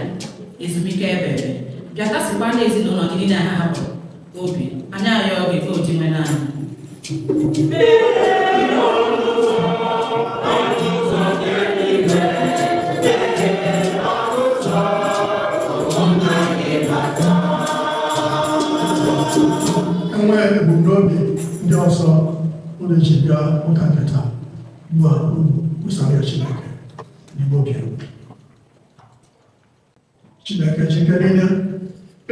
ezumike ebe ebe, bịa kasịkwa na ezinụlọ ndị niile ha hapụrụ obi. Anyị ayọ gị ka o ji nwere anyị. Enwee ebumnobi ndị ọzọ unu ji bịa ụka nke taa ugbu a, unu kwusara ya Chineke n'ime obi unu. Chineke chike niile,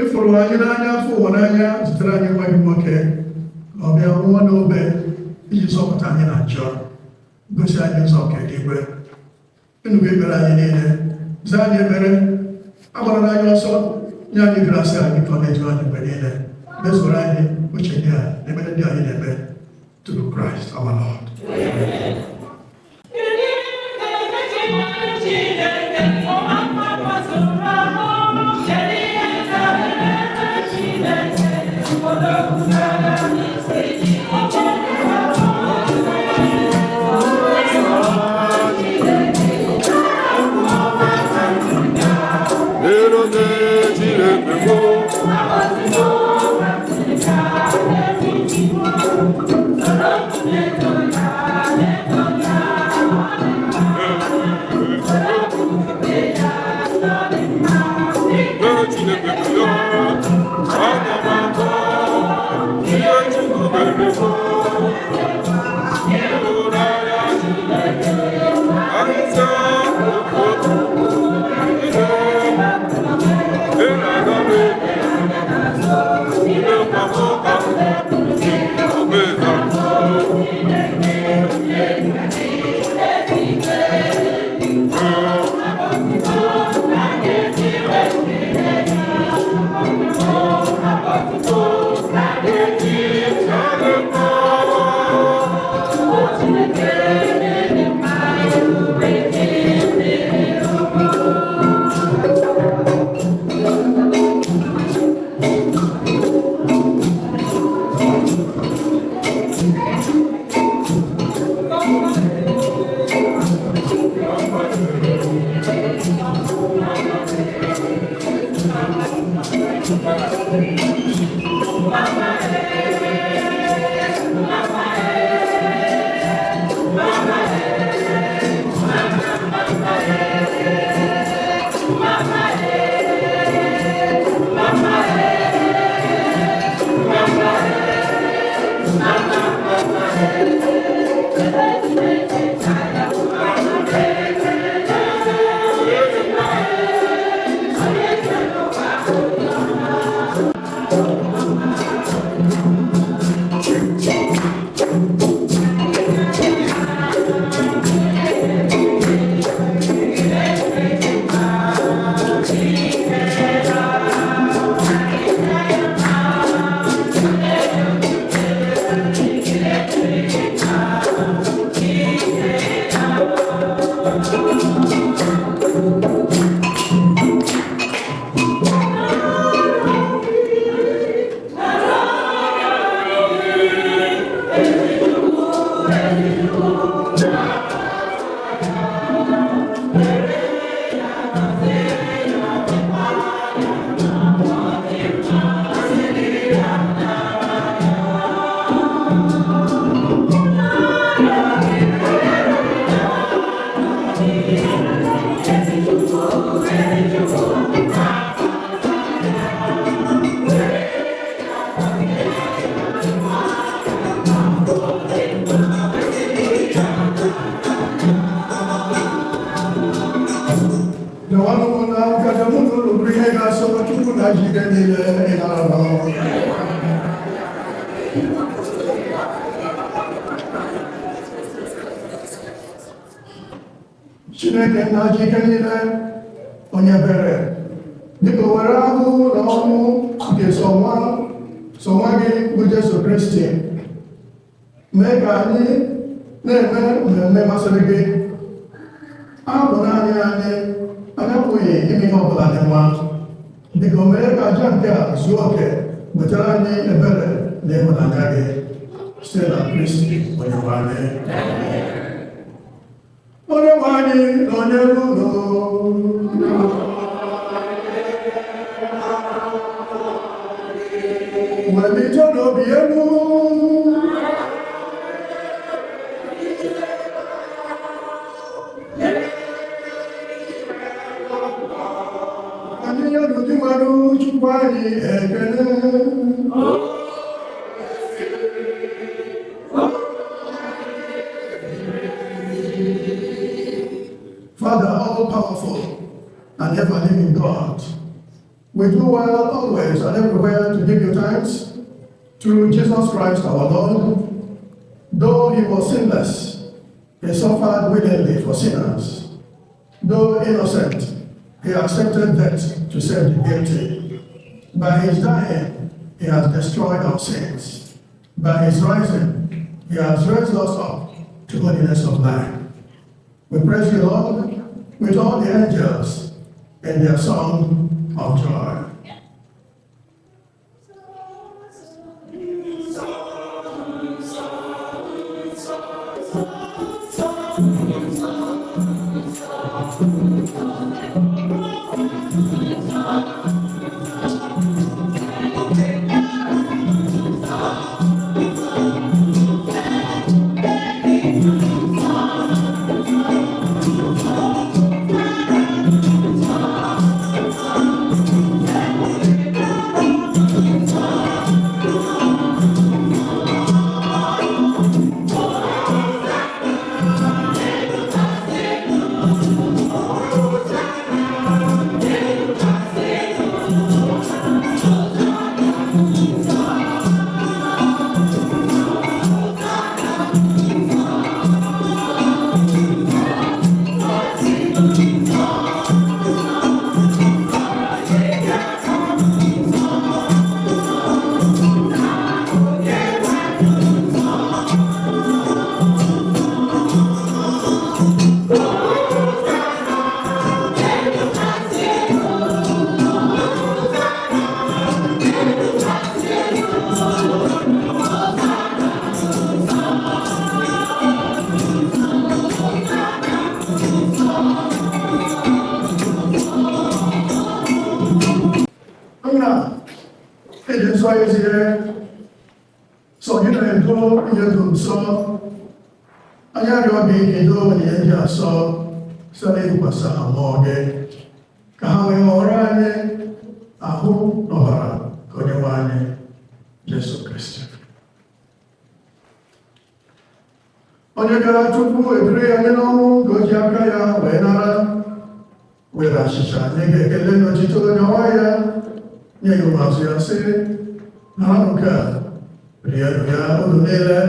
ịfụrụ anyị n'anya, afọ ụwa n'anya, zitere anyị nwa gị nwoke ka ọ bịa nwụọ n'obe iji zọpụta anyị na njọ, gosi anyị ụzọ nke eluigwe. Ịnụgo ekpere anyị niile, zaa anyị ekpere, agbarala anyị ọsọ, nye anyị grasị anyị ka ọ na-eju anyị mgbe niile, mezuru anyị uche ndị a na ekpere ndị anyị na-eme through Christ our Lord. Chineke nna ji ike niile, onye ebere, biko were ahụhụ na ọnwụ nke sọ nwa gị bụ Jesu Kristi mee ka anyị na-eme mmemme masịrị gị. Abụ naanị anyị anyị apụghị ime ihe ọbụla dị mma. Biko mee ka aja nke a zuo oke, wetara anyị ebere na ịhụnanya gị site na Kristi onye nwe anyị. Onye nwe anyị nọnyere unu. Welite n'obi elu. Anyị nye n'ụdị mmadụ Chukwu anyị ekele. Father, all-powerful and ever-living God, we do well always and everywhere to give you thanks through Jesus Christ our Lord. Though he was sinless, he suffered willingly for sinners. Though innocent, he accepted death to save the guilty. By his dying, he has destroyed our sins. By his rising, he has raised us up to holiness of life. We praise you, Lord, with all the angels in their song of joy. Nna, ịdị nsọ ezie, sọ gị na-edo ihe dị nsọ. Anyị arịọ gị ka edo onyinye ndị a nsọ site n'ịwụkwasị ha mmụọ gị, ka ha wee ghọrọ anyị ahụ na ọbara nke Onyenwe anyị Jesu Kristi. Onye bịara tupu ebiri ya nye n'ọnwụ ka o ji aka ya wee nara, were achịcha nye gị ekele na otito, nyawa ya, nye ya ụmụazụ ya, sị: "Naranụ nke a, rienụ ya unu niile.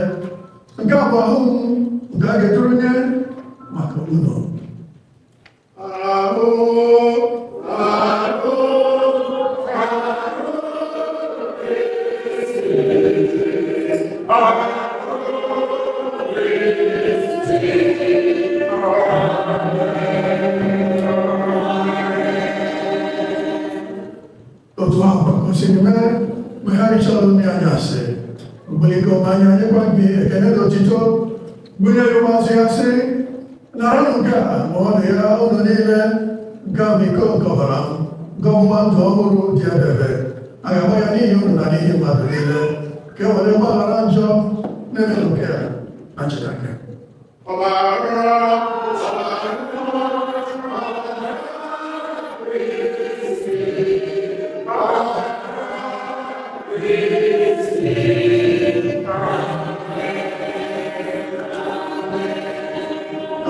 Nke a bụ ahụ m nke a ga-eturu nye maka unu." Ahụ, ahụ, ahụ. Otu ahụ ka o siri mee mgbe ha richara nri anyasị, o bulie iko mmanya, nyekwa gị ekele na otito, bunye ya ụmụazụ ya, sị: Naranụ nke a ma ọ dị ya unu niile. Nke a bụ iko nke ọbara m, nke ọgbụgba ndụ ọhụrụ dị ebebe. A ga-agba ya n'ihi unu na n'ihi mmadụ niile ka e were gbaghara njọ. Na-emenụ nke a na ncheta nke.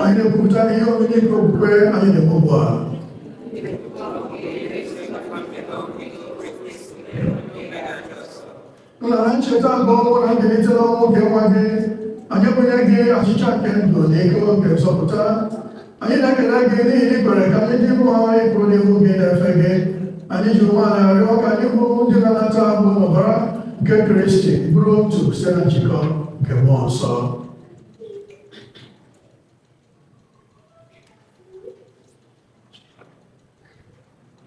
Anyị na-ekwupụta ihe omimi nke okwukwe anyị na-eme ugbu a. Nna, na ncheta nke ọnwụ na mbilite n'ọnwụ nke nwa gị, anyị ebunye gị achịcha nke ndụ na iko nke nzọpụta. Anyị na-ekele gị n'ihi na ị kwere ka anyị dị mma ịpụrụ n'ihu gị na-efe gị. Anyị ji umeala arịọ ka anyị bụ ndị na-anata ahụ n'ọbara nke Kristi bụrụ otu site na njikọ nke Mmụọ Nsọ.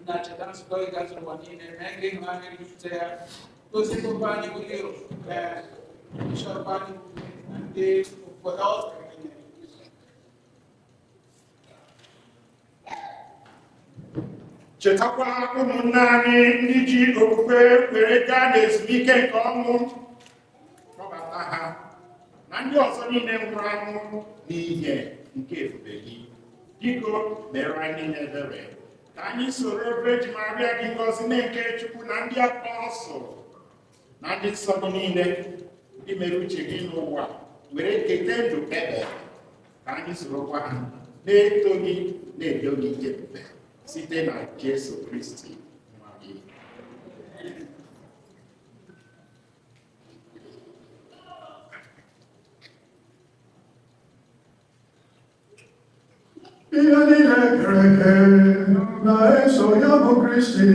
Na-cheta nzukọ gị gazuru ụwa niile, mee ka ịhụnanya gị jupụta ya. Gosi popu anyị bụ Leo, ee, bishọp anyị na ndị obodo niile. Chetakwa ụmụnne anyị ndị ji okwukwe were gaa n'ezumike nke ọnwụ. Kpọbata ha na ndị ọzọ niile nwụrụ anwụ n'ihe nke ebube gị. Biko, mere anyị niile ebere ka anyị soro Virgin Maria dị ngọzi, nne nke Chukwu, na ndị apọstụl na ndị nsọ gị niile, ndị mere uche gị n'ụwa, were keta ndụ ebe ka anyị sorokwa ha na-eto gị, na-edo gị ebube, site na Jesu Kristi nwa gị. Ihe niile kere eke na-eso ya bụ Kristi,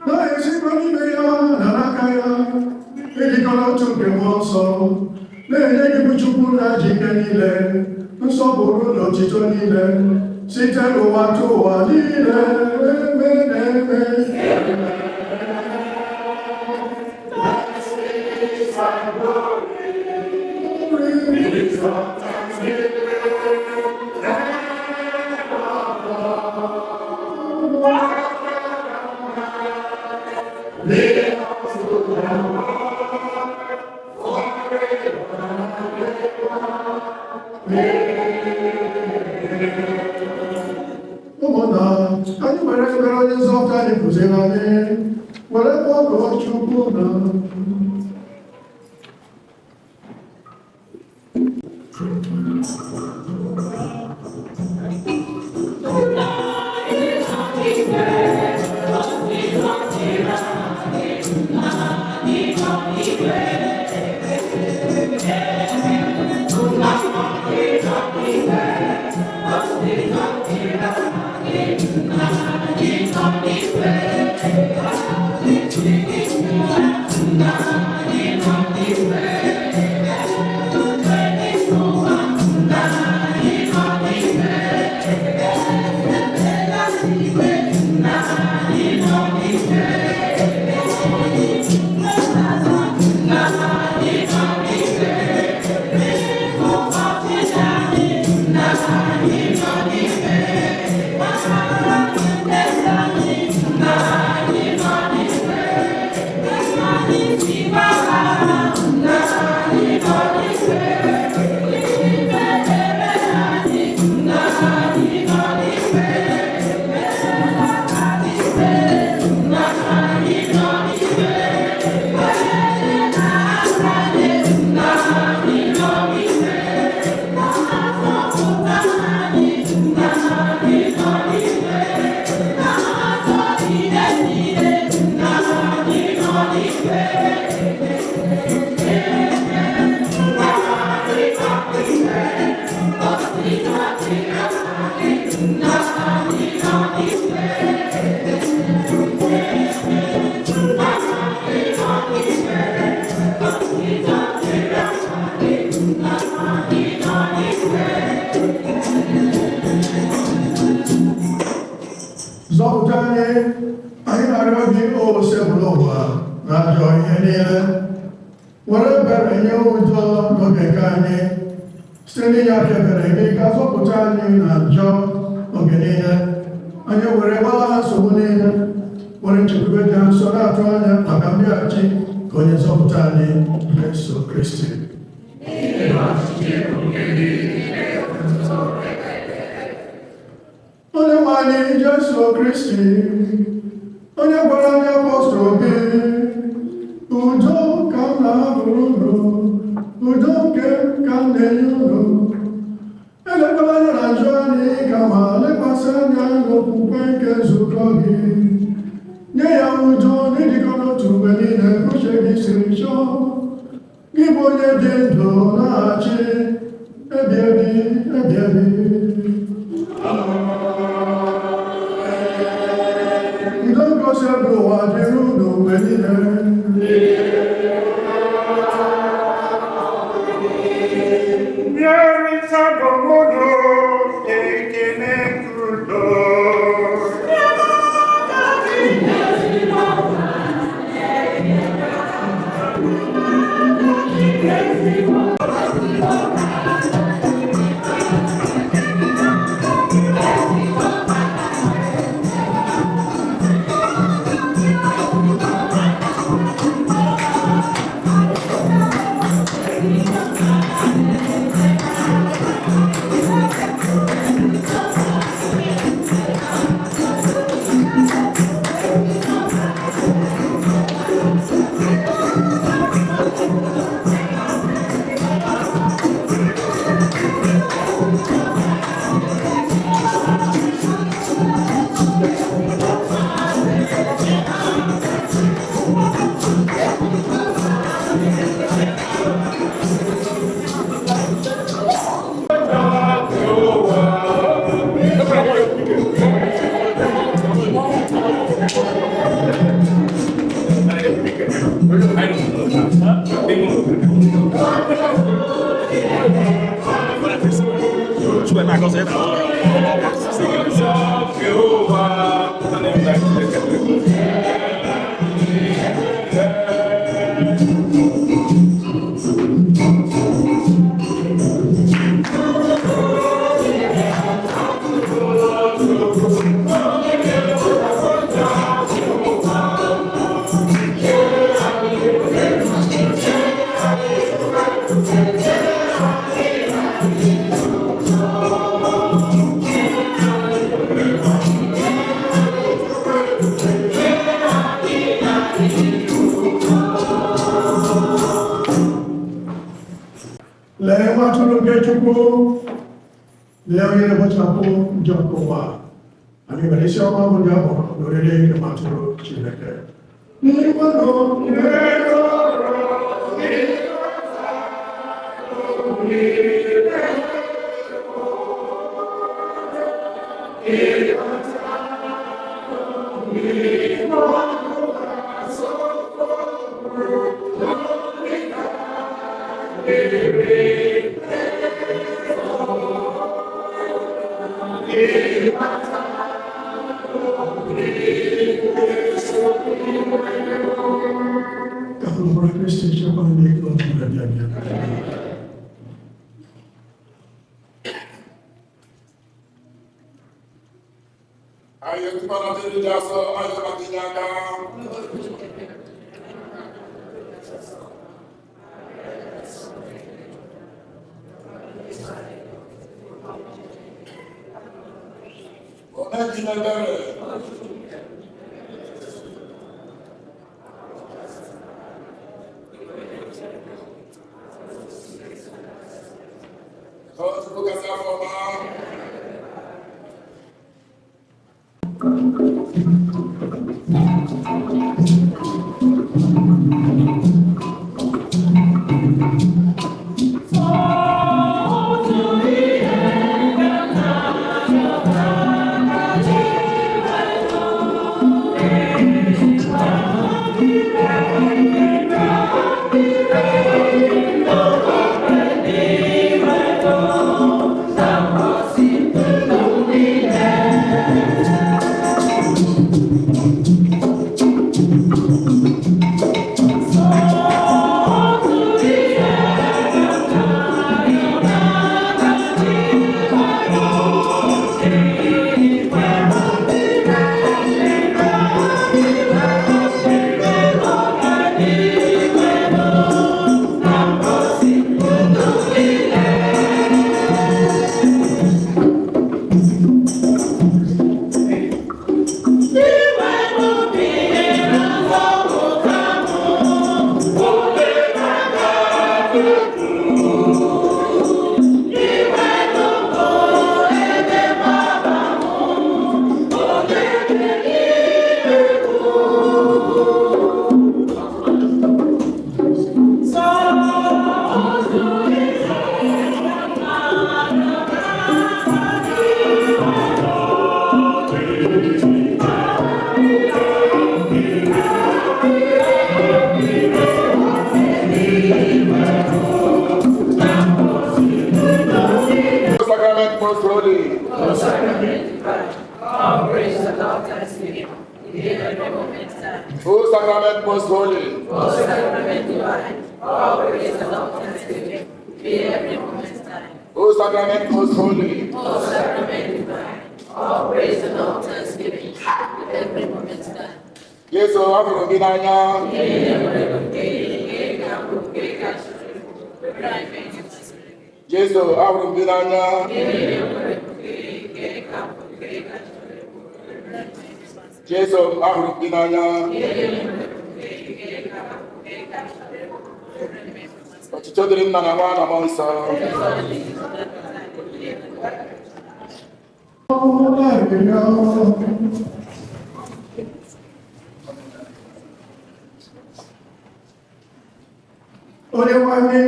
na-esikwa n'ime ya na n'aka ya, ịdịkọ n'otu nke Mmụọ Nsọ, na-enye gị bụ Chukwu na ji ike niile, nsọpụrụ na otito niile, site n'ụwa tụ ụwa niile. Eme na eme. Ụmụnna anyị, were ekpere onye nzọpụta anyị kụziri anyị were kpọkuo Chukwu na Zọpụta anyị, anyị na-arịọ gị, o Osebụrụwa, na ajọ ihe niile. Were ebere nye udo n'oge nke anyị. Site n'inye aka ebere gị ka zọpụta anyị na njọ oge niile. Anyị were gbalaha nsogbu niile, were nchekwube dị nsọ na-atụ anya maka mbịaghachi ka onye nzọpụta anyị Jesu Kristi. Onye nwe anyị Jesu Kristi, onye gwara ndị apọstụl gị, udo ka m na-ahapụrụ unu, udo nke ka m na-enye unu. Elekwala anya na njọ anyị kama lekwasị anya n'okwukwe nke nzukọ gị. Nye ya udo n'ịdịkọ n'otu mgbe niile uche gị siri chọọ. Gị bụ onye dị ndụ na-achị ebi ebi ebi ebi. Udo ngosi ebe ụwa dịrị unu mgbe niile. Lee nwa atụrụ nke Chukwu, lee onye na-ekpochapụ njọ nke ụwa. Anyị nwere isi ọma bụ ndị akpọrọ n'oriri nke nwa atụrụ Chineke. Ka mkpụrụ Kristi chekwa ndị otu abịa abịa. Anyị ekwukwana ndị dị asọ, anyị agbajiri aka. Ome gị n'ebere. Ka ọ tupu gasị afọ ọma. Thank you. praise and all thanksgiving, today and every moment time. O sacrament most holy, O sacrament divine, all praise and all thanksgiving, be every moment time. O sacrament most holy, O sacrament divine, all praise and all thanksgiving, be every moment time. Jesu ahụrụ gị n'anya. Jesu ahụrụ m gị n'anya. Jesu ahụrụ m gị n'anya. Otuto dịrị nna na nwa na mmụọ nsọ. Onye nwe anyị,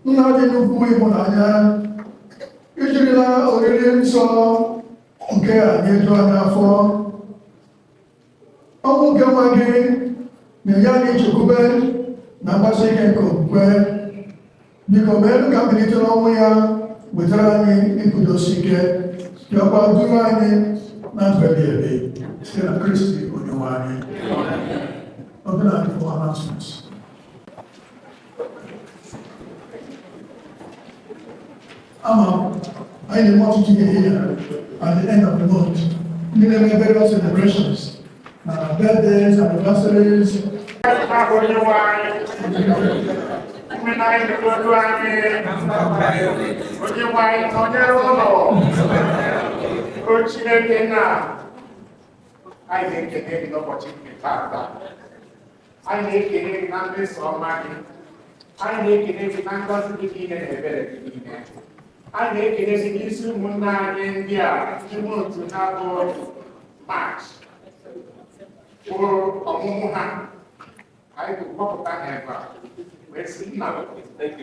nna dị nnukwu ịhụnanya, ijirila oriri nsọ nke a nyeju anyị afọ. Ọnwụ nke nwa gị na-enye anyị nchekwube na mgbasi ike nke okwukwe. Biko mee ka mbilite n'ọnwụ ya wetara anyị iguzosi ike, bịakwa duru anyị na ndụ ebighị ebi site na Kristi onye nwe anyị. Ọbụna for announcements. Ama anyị na-eme ọtụtụ ihe here at the end of the month. Ndị na-eme various celebrations, na birthdays, anniversaries. Onyenwe anyị, nna anyị nụrụ anyị, Onyenwe anyị nọnyere ụlọ, o Chineke nna, anyị na-ekele gị n'ụbọchị nke taata. Anyị na-ekele gị na mmeso ọma gị. Anyị na-ekele gị na ngọzi gị niile na ebere gị niile. Anyị na-ekele gị n'isi ụmụnne anyị ndị a n'ime otu ha bụ March bụ ọmụmụ ha. Anyị ga-akpọpụta ha ebe a wee sị nna,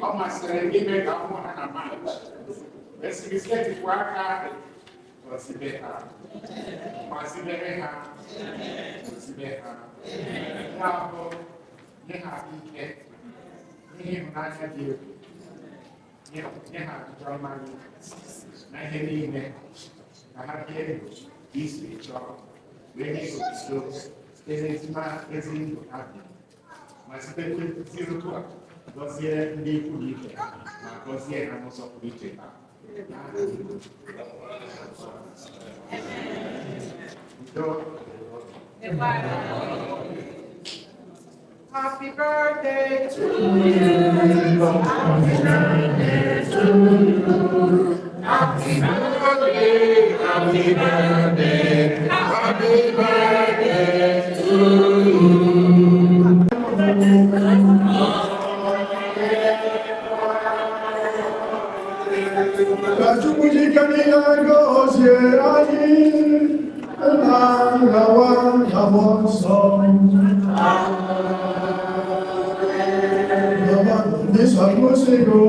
ọ masịrị gị ime ka ụmụ ha na March, wee sị gị setịpụ aka gọzibe ha, gbazibere ha, gọzibe ha, ya bụ nye ha ike, nye ịhụnanya dị egwu, nye ha ọchịchọ ọma gị na ihe niile, ka ha bie ndụ ka i siri chọọ, wee nye gị otuto site n'ezi ndụ ha bi, ma site otu a gọzie ndị ikwu na ibe ma gọzie ha n'ụzọ pụrụ iche taa. Udo. Happy birthday to you. Happy birthday to you. Happy birthday, happy birthday, happy birthday to you. Ka Chukwu ji ike niile gọzie anyị, nna na nwa na mmụọ nsọ. Baba, ndị sakwụsịgo.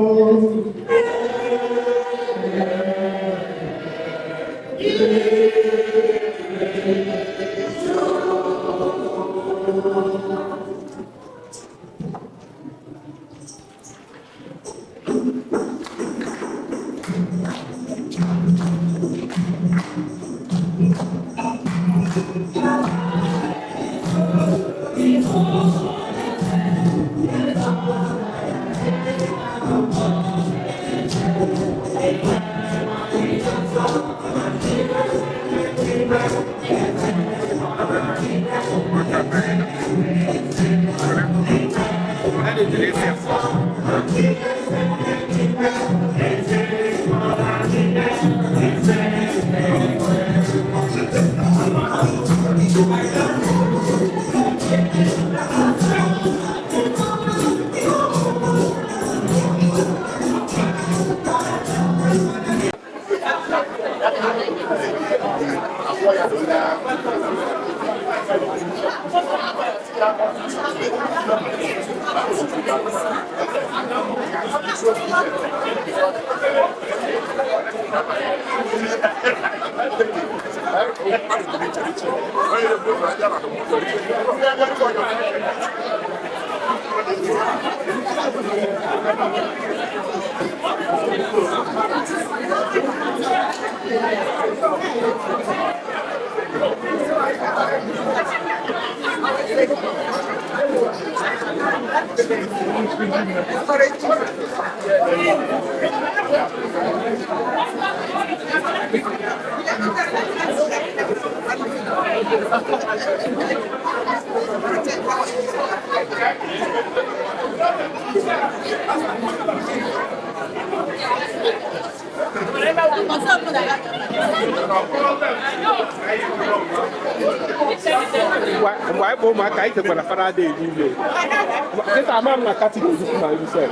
Mgbe anyị bụ ụmụaka anyị chekwara fada dị elu kịta ama m na katin ezukwu na Jerusalem.